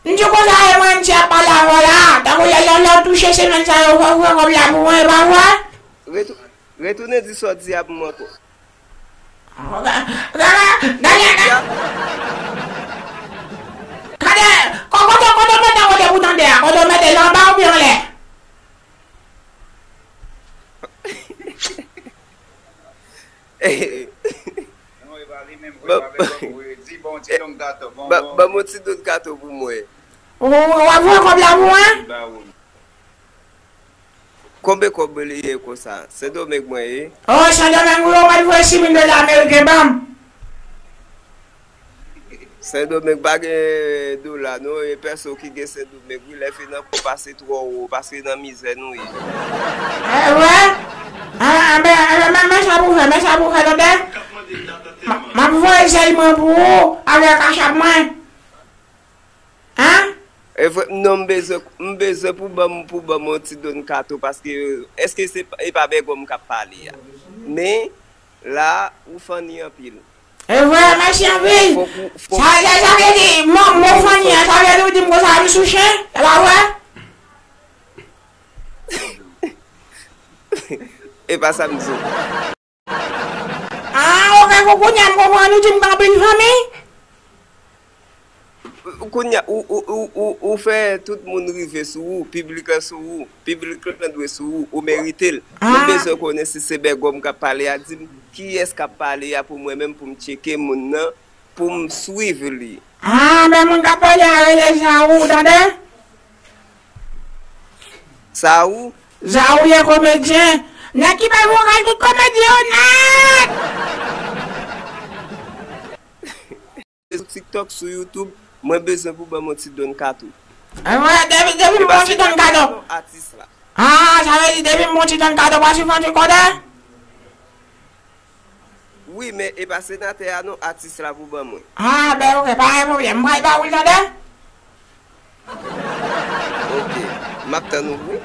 M di konsa, e mwen, m ti ap pale avè w la. Tankou lè, lè, lè w touche semèn sa yo, fò w fè kòb la pou mwen, e pa vre? Retou-, retounen di sa w di a pou mwen ankò. Gade, gade, gade, gade, gade, kote, kote w mete kote pou tande a, kote w mete l anba oubyen anlè? Non, e pa li menm vre, ban, pa vre, bon, vre. Di bon, ti don gato, bon, ban, bon. Ban m yon ti don gato pou mwen. Ou, ou ap voye kòb la pou mwen? Li ba ou. Konbyen kòb li ye konsa? Sendomeng mwen ye. Oh, Sendomeng, wi, ou mèt voye sis mil dola ameriken ban m. Sendomeng pa gen dola, non. E pèso ki gen Sendomeng, wi, lè fè nan kò pase twò wo, paske nan mizè nou ye. Eh, wè? Ah, ah, ben, eh, ben, men, men sa pou fè, men sa pou fè, tande? M, m ap voye zèl mwen pou ou, avèk kachap mwen. Hein? E vre, non, m bezwen, m bezwen pou ban m, pou ban m yon ti don kato, paske, èske se pa, e pa Bègòm k ap pale a? Men, la, ou funny anpil. E vre, mèsi anpil. Fòk ou, fòk sa, sa, sa vle di, mo, mo funny an, sa vle di ou di m konsa, m sou chen, e pa vre? E pa sa m di. Ah, ok, kou-, kounye a m konprann ou di m gen anpil fanmi. Kounye a, ou, ou, ou, ou, ou fè tout moun rive sou ou, piblik la sou ou, piblik la dwe sou ou, ou merite l. Men m, ah, bezwen konnen si se Bègòm k ap pale a, di m kiyès k ap pale a pou mwen menm, pou m tcheke moun nan, pou m swiv li. Ah, men moun k ap pale a rele Zaou, tande? Zaou? Zaou ye komedyen. Nèg ki bay vokal tout komedyen yo nèt. Sou TikTok, sou YouTube, mwen bezwen pou ban m yon ti don kato. E mwen, depi, depi m bon ti don kato. Atis la. Ah, sa vle di depi m bon ti don kato, pa sou fanti kode? Wi, men e pa senatè a non, atis la pou ban mwen. Ah, ben, ok, pa gen pwoblèm. M pral ba ou l, tande? Ok, m ap tann ou, wi.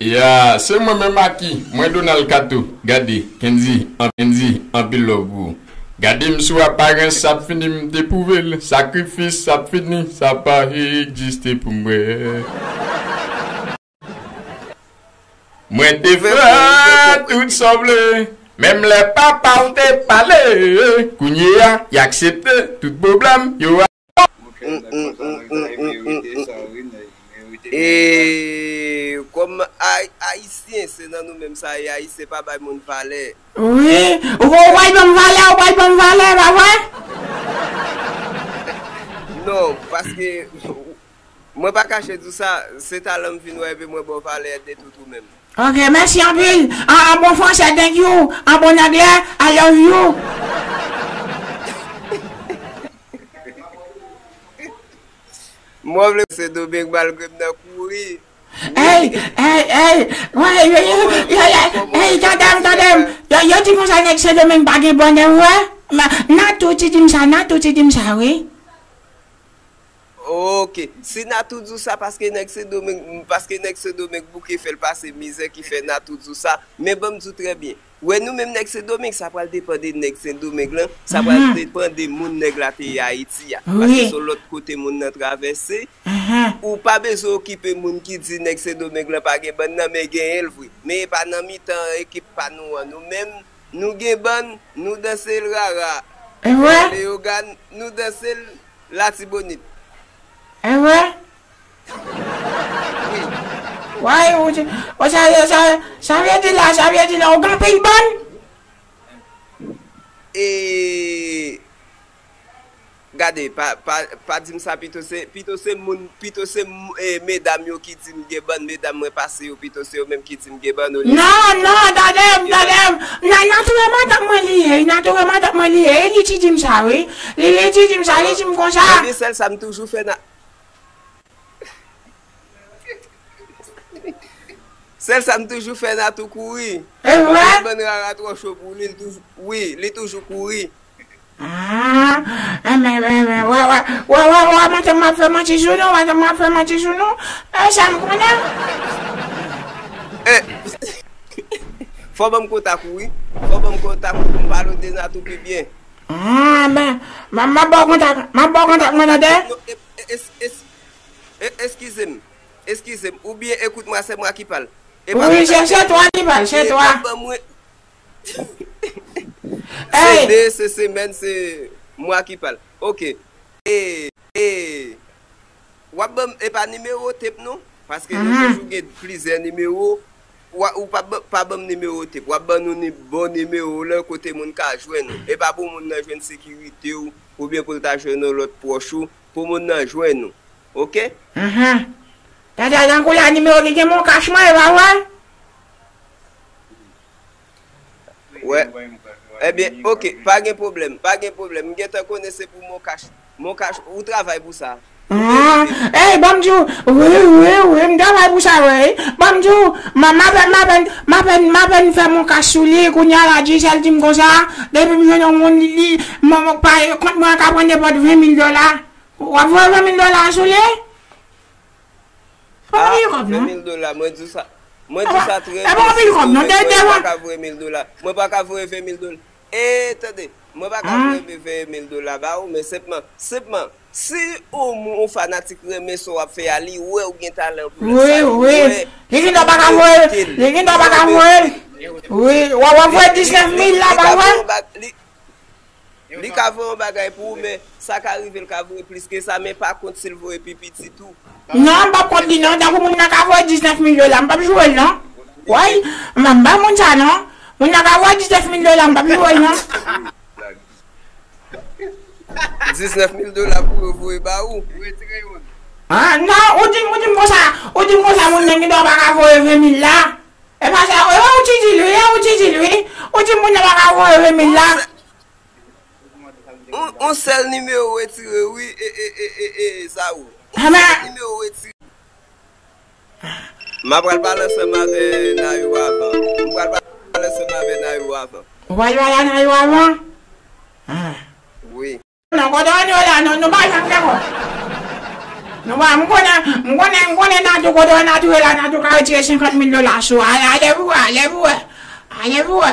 Ya, se mwen menm Aki, mwen Donald Kato. Gade, Kendy, an-, Kendy, anpil love pou ou. Gade m sou aparans, sa ap fini, m te pwouve l. Sakrifis, sa ap fini, sa pa egziste pou mwen. Mwen te fè tout sa w vle, menm lè papa w te pale. Kounye a, y aksepte tout pwoblèm yo. Mm, mm, mm, mm, mm, mm, mm. E kòm Ay-, Ayisyen, se nan nou menm sa ye, Ayisyen pa bay moun valè. Wi, ou, ou pral ban m valè, ou pral ban m valè, pa vre? Non, paske mwen pa kache di w sa, se talan m vin wè, epi mwen ba w valè de tout ou menm. Ok, mèsi anpil. An, an bon fransè, thank you. An bon anglè, I love you. Mwen vle se Domeng malgre m nan kouri. Ey, ey, ey, ey, tande m, tande m. Yo, yo di konsa nèg Sendomeng pa gen bòn, e vre? Natou ti di m sa, Natou ti di m sa, wi. Ok. Si Natou di w sa, paske nèg Sendomeng, paske nèg Sendomeng bouke fè l pase mizè ki fè Natou di w sa. Men ban m di w trè byen. Wè nou menm nèg Sendomeng, sa pral depann de nèg Sendomeng lan, sa pral depann de moun nèg la te ye Ayiti a. Paske se yon lòt kote moun nan travèse. Ou pa bezwen okipe moun ki di nèg Sendomeng lan pa gen bòn nan, men genyen l vre. Men e pa nan mitan ekip pa nou an. Nou menm, nou gen bòn, nou danse l rara. E vre? Leyogàn, nou danse l Latibonit. E vre? Wi. Why, ou di, ou sa, sa, sa vle di la, sa vle di la, ou gen anpil bòn? E, gade, pa, pa, pa di m sa, pito se, pito se moun, pito se m-, e, medam yo ki di m gen bòn, medam mwen pase yo, pito se yo menm ki di m gen bòn, olye. Non, non, tande m, tande m. Nan, nan touye matant mwen li ye, nan touye matant mwen li ye, e li ti di m sa, wi. Li, li ti di m sa, li di m konsa. Ebyen, sèl sa m toujou fè nan Sèl sa m toujou fè Natou kouri. E vre? Lè bann rara twò cho pou li, li toujou, wi, li toujou kouri. Ah, enben, enben, enben, wè, wè, wè, wè, wè, maten m ap fè manti sou nou, maten m ap fè manti sou nou. E sa m konnen. E, fò ban m kontak ou, wi. Fò ban m kontak ou pou m pale w de Natou pi byen. Ah, ben, m ap ba w kontak, m ap ba w kontak mwen, tande? Non, e, e, es, es, e, eskize m. Eskize m. Oubyen, écoute-moi, c'est moi qui parle. E pa kontak. Wi, se, se twa ki pale, se twa. E pa ban mwen. Se de, se semèn, se mwa ki pale. Ok. E, e, w ap ban m, e pa nimewo tep non? Paske nan chèch ou gen plizyè nimewo. Ou pa, pa ban m nimewo tep. W ap ban nou ni, bon nimewo lan kote moun ka jwenn ou. E pa pou moun nan jwenn sekirite w, oubyen pou l ta jwenn yon lòt pwòch ou, pou moun nan jwenn ou. Ok? Tande, tankou la nimewo ki gen Moncash mwen, e pa vre? Wè. Ebyen, ok, pa gen pwoblèm, pa gen pwoblèm. M gentan konnen se pou Moncash. Moncash, ou travay pou sa. Ah, ey, ban m di w, wi, wi, wi, m travay pou sa, wi. Ban m di w, m, m apèn, m apèn, m apèn, m apèn fè Moncash sou li, kounye a la, Gisèle di m konsa, depi m jwenn yon moun, li, li, m, m, pa, kont mwen ka pran nenpòt ven mil dola. W ap voye ven mil dola sou li? Fò m peye kòb non. Ven mil dola, mwen di w sa. Mwen di w sa trè byen, si se mwen, mwen pa ka voye mil dola. Mwen pa ka voye ven mil dola. E, tande, mwen pa ka voye ven mil dola ba ou, men senpman, senpman, si yon moun, yon fanatik renmen sa w ap fè a, li wè ou gen talan pou l, sa li wè, li wè ou mérite l, li wè ou mérite l. Li gen dwa pa ka voye, li gen dwa pa ka voye l. Wi, w ap voye diznèf mil la, pa vre? Li ka voye yon bagay pou ou, men sa ka rive l ka voye plis ke sa, men pa kont si l voye pi piti tou. Non, m p ap kont li non, tankou moun nan ka voye diznèf mil dola, m p ap joure l non. Woy, m p ap ba moun sa non. Moun nan ka voye diznèf mil dola, m p ap joure l non. Diznèf mil dola pou yo voye ba ou. Ah, non, ou di, ou di m konsa, ou di m konsa, moun nan gen dwa pa ka voye ven mil la. E pa sa, e ou ti di l wi, e ou ti di l wi. Ou di m moun nan pa ka voye ven mil la. On, on sèl nimewo retire wi, e, e, e, e, e, Zarou. On sèl nimewo retire. M ap pral pale ansanm avè Nayou avan. M pral pale ansanm avè Nayou avan. Ou pral pale a Nayou avan? Ah. Wi. Non, kote w ye la, nou, nou pa janm gen kòb. Nou pa, m konnen, m konnen, m konnen Natou, kote w ye Natou ye la, Natou ka retire senkant mil dola sou, ale, ale pou wè, ale pou wè. Ale pou wè.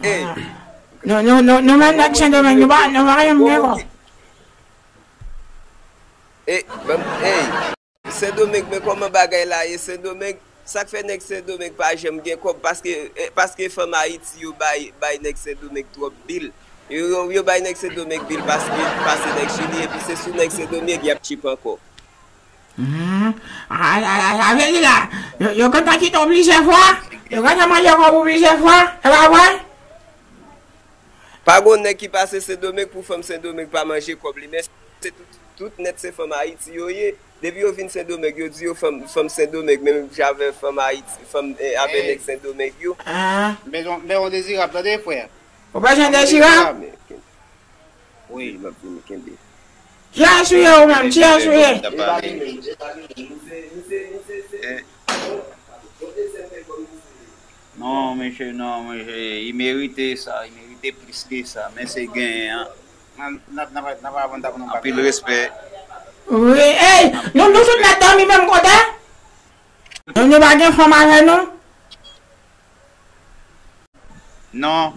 Ey. Nou, nou, nou, nou menm nèg Sendomeng, nou pa, nou pa janm gen kòb. E, ban m, ey, Sendomeng, men kòman bagay la ye Sendomeng? Sa k fè nèg Sendomeng pa janm gen kòb? Paske, e, paske fanm Ayiti yo bay, bay nèg Sendomeng twòp bil. Yo, yo, yo bay nèg Sendomeng bil paske, pase nèg Chili, epi se sou nèg Sendomeng y ap tchip ankò. Hmm. A, a, a, sa vle di la, yo, yo gentan kite w plizyè fwa, yo gentan manje kòb ou plizyè fwa, e pa vre? Pa gon nèg ki pase Sendomeng pou fanm Sendomeng pa manje kòb li, men se tout, tout nèt se fanm Ayiti yo ye. Depi yo vin Sendomeng, yo di yo fanm, fanm Sendomeng, menm jan avè fanm Ayiti, fanm, eh, avè nèg Sendomeng yo. Ah. Men, men on Dezirab, tande, frè. Ou pa jan Dezirab? Wi. M ap vini kenbe. Kiyès ou ye ou menm? Kiyès ou ye? Non, mesye, non, mesye, li merite sa, li merite plis ke sa, men se genyen an. N ap, n ap, n ap, n ap avann takou nou. Anpil respè. Wi, ey, nou, nou tout nèt dòmi menm kote? Nou, nou pa gen fanm avè nou? Non.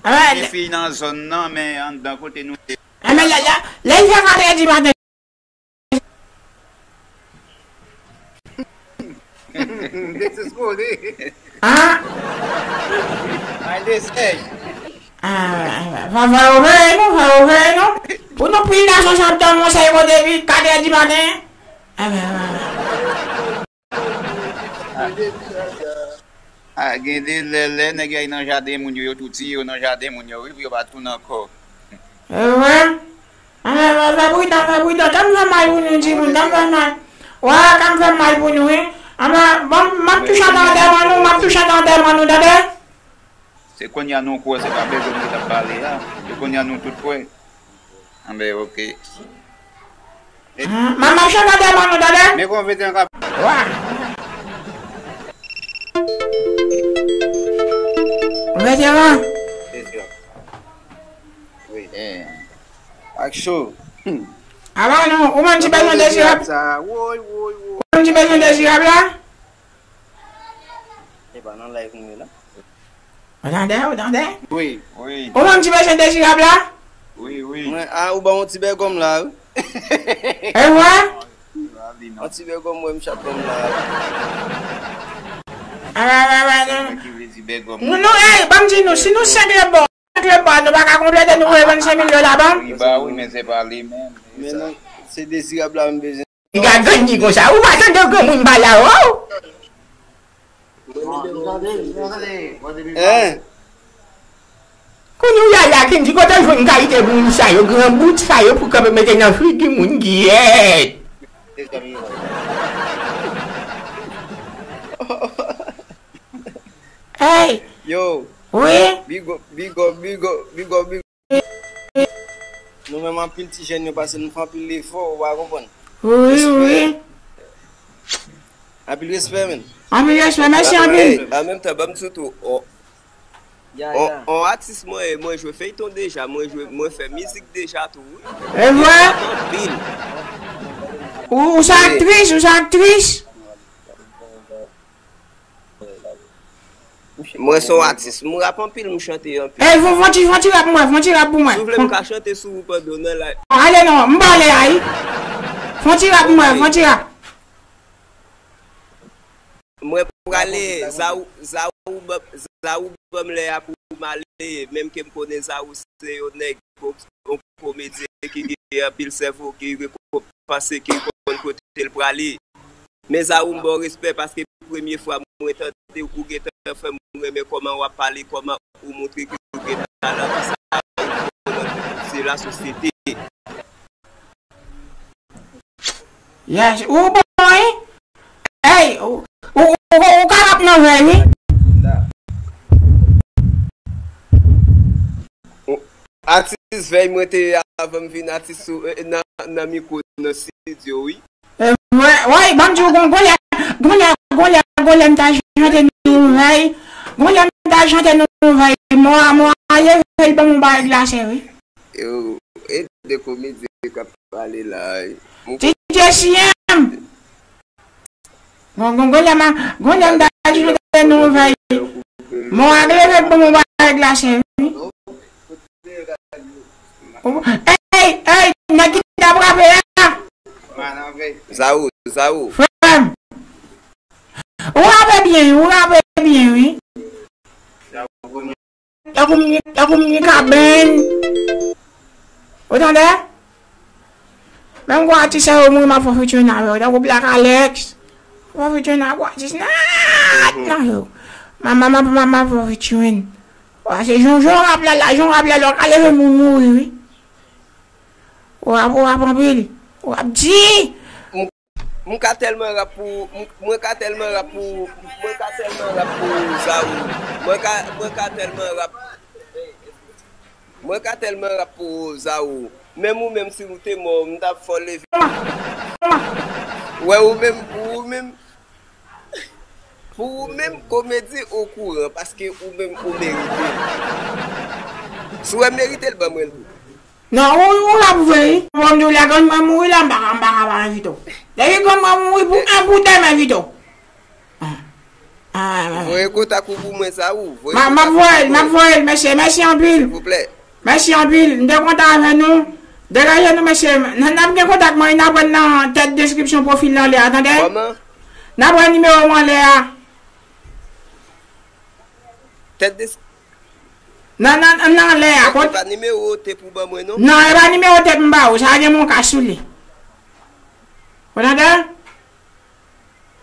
Gen fi nan zòn nan, men anndan kote nou ye. Enben, lè, lè, lè l fè katrè di maten. Desus kole. Ah? Ay, desèy. Ah, fè, fè yo veye nou, fè yo veye nou. Pou nou pil gason sa ap tann yon sèy kote epi katrè di maten. Enben, enben, enben. Ah, gen de lè, lè nèg yo al nan jaden moun yo, yo tou tiye yo nan jaden moun yo, wi, pou yo pa tounen ankò. Ehe. Anben, fè, fè pridan, fè pridan. Tann fè mal pou nou, timoun, tann fè mal. Wa, tann fè mal pou nou, wi. Anben, bon, m ap touche nan antèman nou, m ap touche nan antèman nou, tande? Se kounye a nou kwè, se pa bezwen nou ki t ap pale a. Se kounye a nou tout kwè. Anben, oke. Ah, m ap, m ap chante dèyè nou, tande? Men kon veteran k ap. Wa. Veteran. Cho. Aba non, ou menm ki bezwen dezirab. Sa, woy, woy, woy. Ou menm ki bezwen dezirab la? E pa nan live nou ye la. Ou tande, ou tande? Wi. Wi. Ou menm ki bezwen dezirab la? Wi, wi. Mwen, a, ou ban yon ti bègòm la, wi. E vre? Yon ti bègòm, wè, m chap ban m la. Aba, aba, aba, non. Mwen ki vle di bègòm. Nou, nou, ey, ban m di nou, si nou senk lè bò, senk lè bò, nou pa ka konplete nou voye vennsenk mil dola ban m? Wi, ba wi, men se pa li menm. Men non, se dezirab la m bezwen. Piga grann li konsa. Ou pa tande granmoun pale a ou? Hein? Kounye a la, Kendy, kote w jwenn kalite moun sa yo, gran bout sa yo pou kanpe mete nan figi moun, gyèt. Hey! Yo! Wi? Big up, big up, big up, big up, big up. Nou menm anpil ti jèn yo pase nou fè anpil efò, ou pa konprann. Wi, wi. Anpil respè, men. Anpil respè, mèsi anpil. An menm tan, ban m di w tou, on, on, on atis mwen ye, mwen jwe feyton deja, mwen jwe, mwen fè mizik deja tou, wi. E vre? Anpil. Ou, ou se aktris, ou se aktris? Mwen se yon atis. M rap anpil, m chante anpil. Ey, fon, fon ti, fon ti rap mwen, fon ti rap pou mwen. Si w vle, m ka chante sou ou pandan w nan live. Ale non, m pale a wi. Fon ti rap mwen, fon ti rap. Mwen prale, Zaou, Zaou, ban- Zaou ban m lè a pou m ale, menm ke m konnen Zaou se yon nèg, yon komedyen ki gen anpil sèvo, ki rekonpanse, ki konn kote l prale. Men Zaou, m ba w respè paske premye fwa mwen tande w, ou gentan fè m renmen kòman w ap pale, kòman ou montre ke ou gen talan, ki sa ou fè nan se lasosyete. Yes, ou bon, wi. Ey, ou, ou, ou, ou ka rap nan vèy, wi. Atis vèy mwen te ye avan m vin atis sou, eh, nan, nan mikwo, nan estidyo, wi. E vre, wi, ban m di w, gon, gon lè, gon lè, gon lè, gon lè m ta chante nan yon vèy, gon lè m ta chante nan yon vèy, mò a, mò a leve l ban m yon bagay glase, wi. Yo, e de komedyen k ap pale la, wi. D J C M! Gon, gon, gon lè m a, gon lè m ta di nou te nou vèy. Mò a leve pou mwen pa glase, wi. Ey, ey, nèg ki t ap rape a. Zawo, Zawo. Frè m. Ou rape byen, ou rape byen, wi. Tankou m, tankou m gen kabann. Ou tande? Menm gwo atis sa yo mouri, m ap fè featuring avè yo. Tankou Black Alex. M ap fè featuring ak gwo atis nèt nan yo. M ap, m ap, m ap, m ap fè featuring. Wa, se jan, jan rap la, la, jan rap la, lè w ka leve moun mouri, wi. W ap, w ap anpil. W ap di. M ka tèlman rap pou, m, mwen ka tèlman rap pou, mwen ka tèlman rap pou Zawo. Mwen ka, mwen ka tèlman rap, mwen ka tèlman rap pou Zawo. Menm ou menm, si ou te mò, m t ap fè w leve. Wè, ou menm, pou ou menm, pou ou menm, komedi okouran, paske ou menm, ou merite l. Si w wè merite l, ban mwen l tou. Non, ou, ou rap vre, wi. Bon, m di w, lè grann mwen mouri la, m pa ka, m pa ka pa envite w. Depi grann mwen mouri, pou en goud, m envite w. Ah. Ah, ah, ah. Voye kontak ou pou mwen, Zawo. M ap voye l, m ap voye l, mesye. Mèsi anpil. Silvouplè. Mèsi anpil. M te kontan avè nou. Degaje nou, mesye. N, n ap gen kontak mwen, n ap wè nan tèt deskripsyon pwofil la anlè a, tande? Kòman? N ap wè nimewo m anlè a. Tèt de... Nan, nan, nan, anlè a. Kot e pa nimewo tep ou ban mwen, non? Non, e pa nimewo tep m ba ou. Sa gen mon ka sou li. Ou tande?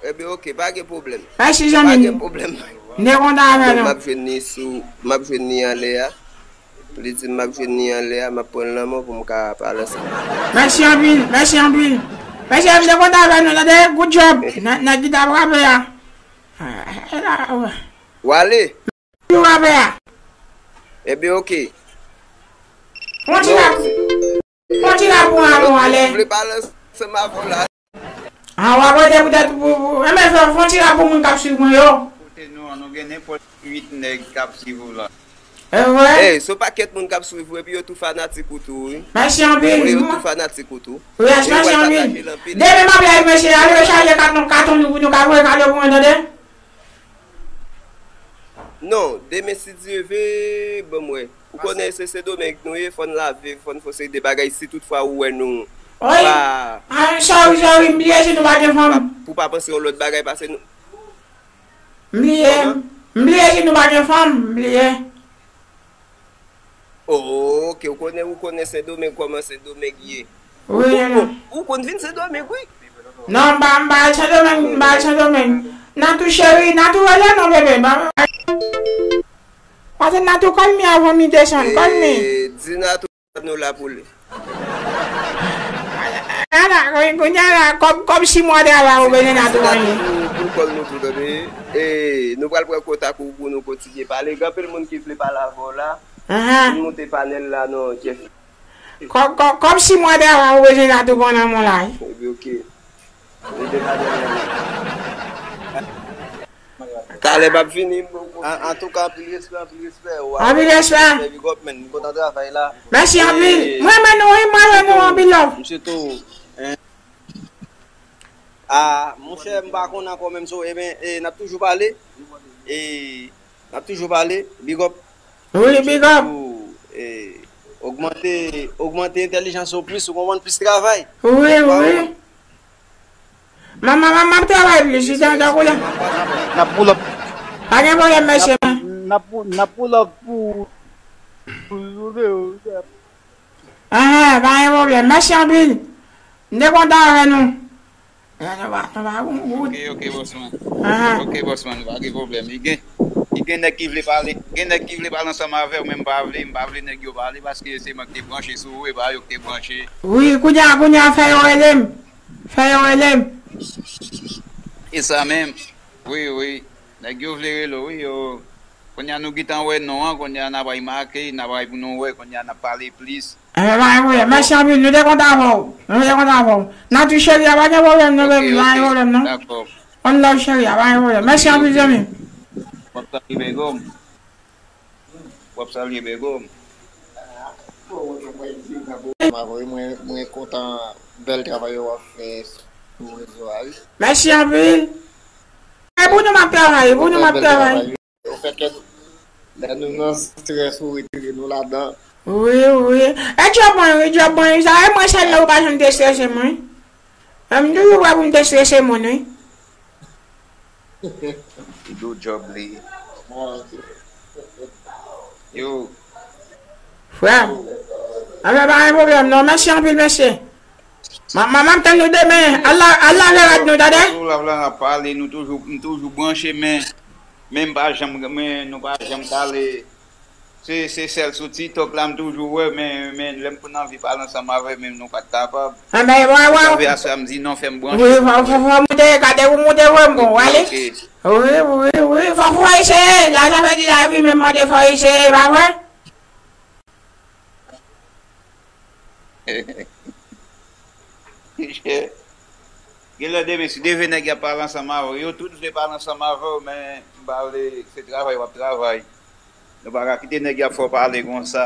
Ebyen, oke, pa gen pwoblèm. Mèsi, zanmi m. Pa gen pwoblèm. M te kontan avè nou. M ap jwenn li sou, m ap jwenn li anlè a. Li di m ap jwenn li anlè a, m ap pran l nan men w pou m ka pale ansanm. Mèsi anpil, mèsi anpil. Mèsi, m te kontan avè nou, tande? Good job. Nan, nan gita frape a. Ah, e la, wè. W ale. Yo, papa. Ebyen, oke. Fon ti rap. Fon ti rap pou mwen, ale. Vle pale ansanm avè w la. Ah, w ap rete poutèt pou, pou, enben, fè, fon ti rap pou moun k ap swiv mwen yo. Kote nou an, nou gen nenpòt uit nèg k ap swiv ou la. E vre? Ey, se yon pakèt moun k ap swiv ou epi yo tou fanatik ou tou, wi. Mèsi anpil. Wi, yo tou fanatik ou tou. Wi, mèsi anpil. Demen m ap live, mesye, ale rechaje katon, katon nou pou nou ka voye kado pou mwen, tande? Non, demen si Dye ve, ban m wè. Ou konnen se Sendomeng nou ye, fò n lave, fò n fè yon seri de bagay si toutfwa ou wè nou pa. Wi. Ah, sorry, sorry, m bliye si nou pa gen fanm. Pou pa panse yon lòt bagay pase nou. M bliye. Kòman? M bliye si nou pa gen fanm, m bliye. Oh, ok, ou konnen, ou konnen Sendomeng kòman Sendomeng ye. Wi, ou, ou, ou konn vin Sendomeng, wi. Non, m pa, m pa al Sendomeng, m pa al Sendomeng. Natou cheri, Natou rele non, bebe. Pase Natou call me avan mi desann, call me. Eh, di Natou nou la pou li. Ala, kounye a la, kòb, kòb sis mwa travay ou bezwen Natou konye. Pou, pou call nou tou, tande. Eh, nou pral pran kontak ou pou nou kontinye pale. Gen anpil moun ki vle pale avè w la. Ahan. Vin moute panèl la non, Jeff. Kòb, kòb, kòb sis mwa travay ou bezwen Natou pran nan men w la, wi. Epi, ok. Moute panèl la. Talè m ap vini, m poko. An, antouka, anpil respè, anpil respè. Anpil respè. Big up, man. M kontan travay la. Mèsi anpil. Mwen, men nou, wi, mwen, men nou, anpil love. Misye tou. Ah, monchè, m pa konn ankò menm so, e ben, e, n ap toujou pale. E, n ap toujou pale. Big up. Wi, big up. Surtout, e, ogmante, ogmante entèlijans ou plis, ou konprann, plis travay. Wi, wi. Manman, manman, m ap travay plis, wi, tankou la. N ap pull up. Pa gen pwoblèm, mesye. N ap, n ap pull up pou, pou, pou, Ahan, pa gen pwoblèm. Mèsi anpil. M te kontan avè nou. Eh, nou pa, nou pa, ou, ou. Ok, ok, bòs mwen. Ahan. Ok, bòs mwen, pa gen pwoblèm. Li gen, li gen nèg ki vle pale. Gen nèg ki vle pale ansanm avè w, men m pa vle, m pa vle nèg yo pale, paske se mwen ki te branche sou ou, e pa yo ki te branche. Wi, kounye a, kounye a, fè yo rele m. Fè yo rele m. E sa menm. Wi, wi. Nèg yo vle rele w, wi, yo. Kounye a nou gentan wè non an, kounye a n a pral make, n a pral pou nou wè, kounye a n ap pale plis. Enben, pa gen pwoblèm. Mèsi anpil. Nou te kontan avè w. Nou te kontan avè w. Natou cheri a, pa gen pwoblèm, non, baby, pa gen pwoblèm, non. Dakò. One love cheri a, pa gen pwoblèm. Mèsi anpil, zanmi. W ap salye Begòm. W ap salye Begòm. Mwen, mwen kontan bèl travay w ap fè sou rezo a, wi. Mèsi anpil. E pou nou m ap travay, pou nou m ap travay. Ou fè kè nou, lè nou nan strès, ou retire nou ladan. Wi, wi. E djòb mwen, wi, djòb mwen, wi. Sa e mwen sèl lè ou pa janm te strese mwen. M toujou prè pou m te strese moun, wi. Li di w djòb li. Yo. Frè m. Anben, pa gen pwoblèm, non. Mèsi anpil, mesye. M a, m a, m ap tann nou demen. Al la, al lave rad nou, tande? Sou live la, n ap pale, nou toujou, m toujou branche, men, men m pa janm, men nou pa janm pale. Se, se sèl sou TikTok la, m toujou wè, men, men lè m konn anvi pale ansanm avè w, men nou pa t kapab. Anben, wè, wè. Sa fè aswè a m di non, fè m branche. Wi, fò, fò, fò moute, gade ou moute vre, m bon, wale. Ok, ok. Wi, wi, wi, fò, fò eseye. La, sa fè di la, epi menm mande fò eseye, pa vre? Gen lè demen, si de vye nèg y ap pale ansanm avè w, yo tout vle pale ansanm avè w, men m pa vle, se travay w ap travay. Nou pa ka kite nèg y ap fè w pale konsa.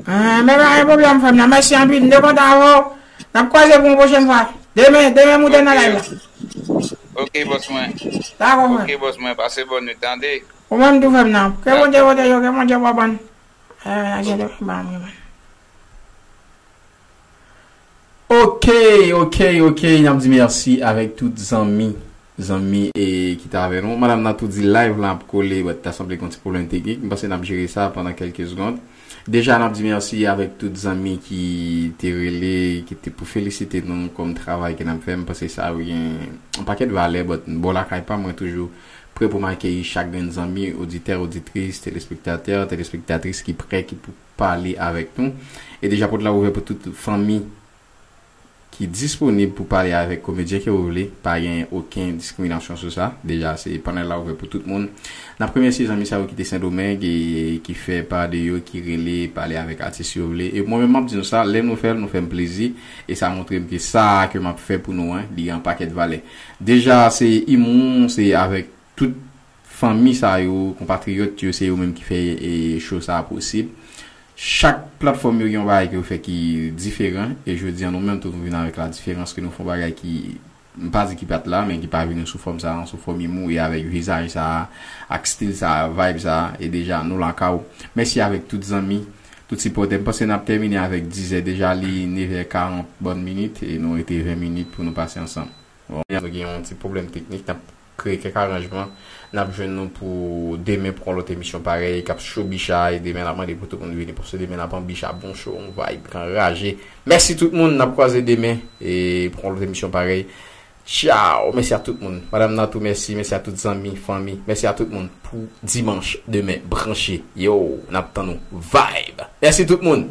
Ah, men pa gen pwoblèm, frè m nan. Mèsi anpil, m te kontan avè w. N ap kwaze pou yon pwochèn fwa. Demen, demen, moute nan live la. Ok, bòs mwen. Dakò, frè. Ok, bòs mwen, pase bòn nwit, tande. Ou menm tou, frè m nan. Ke Bondye pwoteje w, ke Bondye pwoteje w. Eh, je te ba mwen. Ok, ok, ok, n ap di mèsi avèk tout zanmi, zanmi e ki t avè nou. Madanm nan tou di live la ap kole, but ta sanble gen yon ti pwoblèm teknik. M panse n ap jere sa pandan kèlke segonn. Deja, n ap di mèsi avèk tout zanmi ki te rele, ki te pou felisite nou kòm travay ke n ap fè. M panse sa yo gen yon pakèt valè, but bò lakay pa m, mwen toujou prè pou m akeyi chak grenn zanmi, oditè, oditris, telespektatè, telespektatris ki prè, ki pou pale avèk nou. E deja pòt la ouvè pou tout fanmi ki disponib pou pale avèk komedyen ke w vle. Pa gen okenn diskriminasyon sou sa. Deja, se panèl la ouvè pou tout moun. N ap remèsye zanmi sa yo ki te Sendomeng e ki fè pa de yo, ki rele, pale avèk atis yo vle. E mwen menm, m ap di nou sa, lè nou fè l, nou fè m plezi. E sa montre m ke sa ke m ap fè pou nou an, li gen yon pakèt valè. Deja, se imou, se avèk tout fanmi sa yo, konpatriyòt yo, se yo menm ki fè e, show sa a posib. Chak platfòm yo gen yon bagay ke yo fè ki diferan, e jodi an nou menm tou nou vin avèk la diferans ke nou fè yon bagay ki, m pa di ki pa t la, men ki pa vini sou fòm sa a, sou fòm imou e avèk vizaj sa a, ak stil sa a, vibe sa a, e deja nou lakay ou. Mèsi avèk tout zanmi, tout sipòtè. M panse n ap tèmine avèk dizè, deja li nevè karant bòn minit, e nou rete ven minit pou nou pase ansanm. Bon, nou gen yon ti pwoblèm teknik, n ap kreye kèk aranjman, n ap jwenn nou pou demen pou yon lòt emisyon parèy, k ap cho bicha, e demen n ap mande pou tout moun vini, paske demen n ap an bicha, bon cho, yon vibe k anraje. Mèsi tout moun, n ap kwaze demen, e pou yon lòt emisyon parèy. Tchao, mèsi a tout moun. Madanm nan tou mèsi, mèsi a tout zanmi, fanmi, mèsi a tout moun pou dimanch demen, branche, yo, n ap tann nou, vibe. Mèsi tout moun.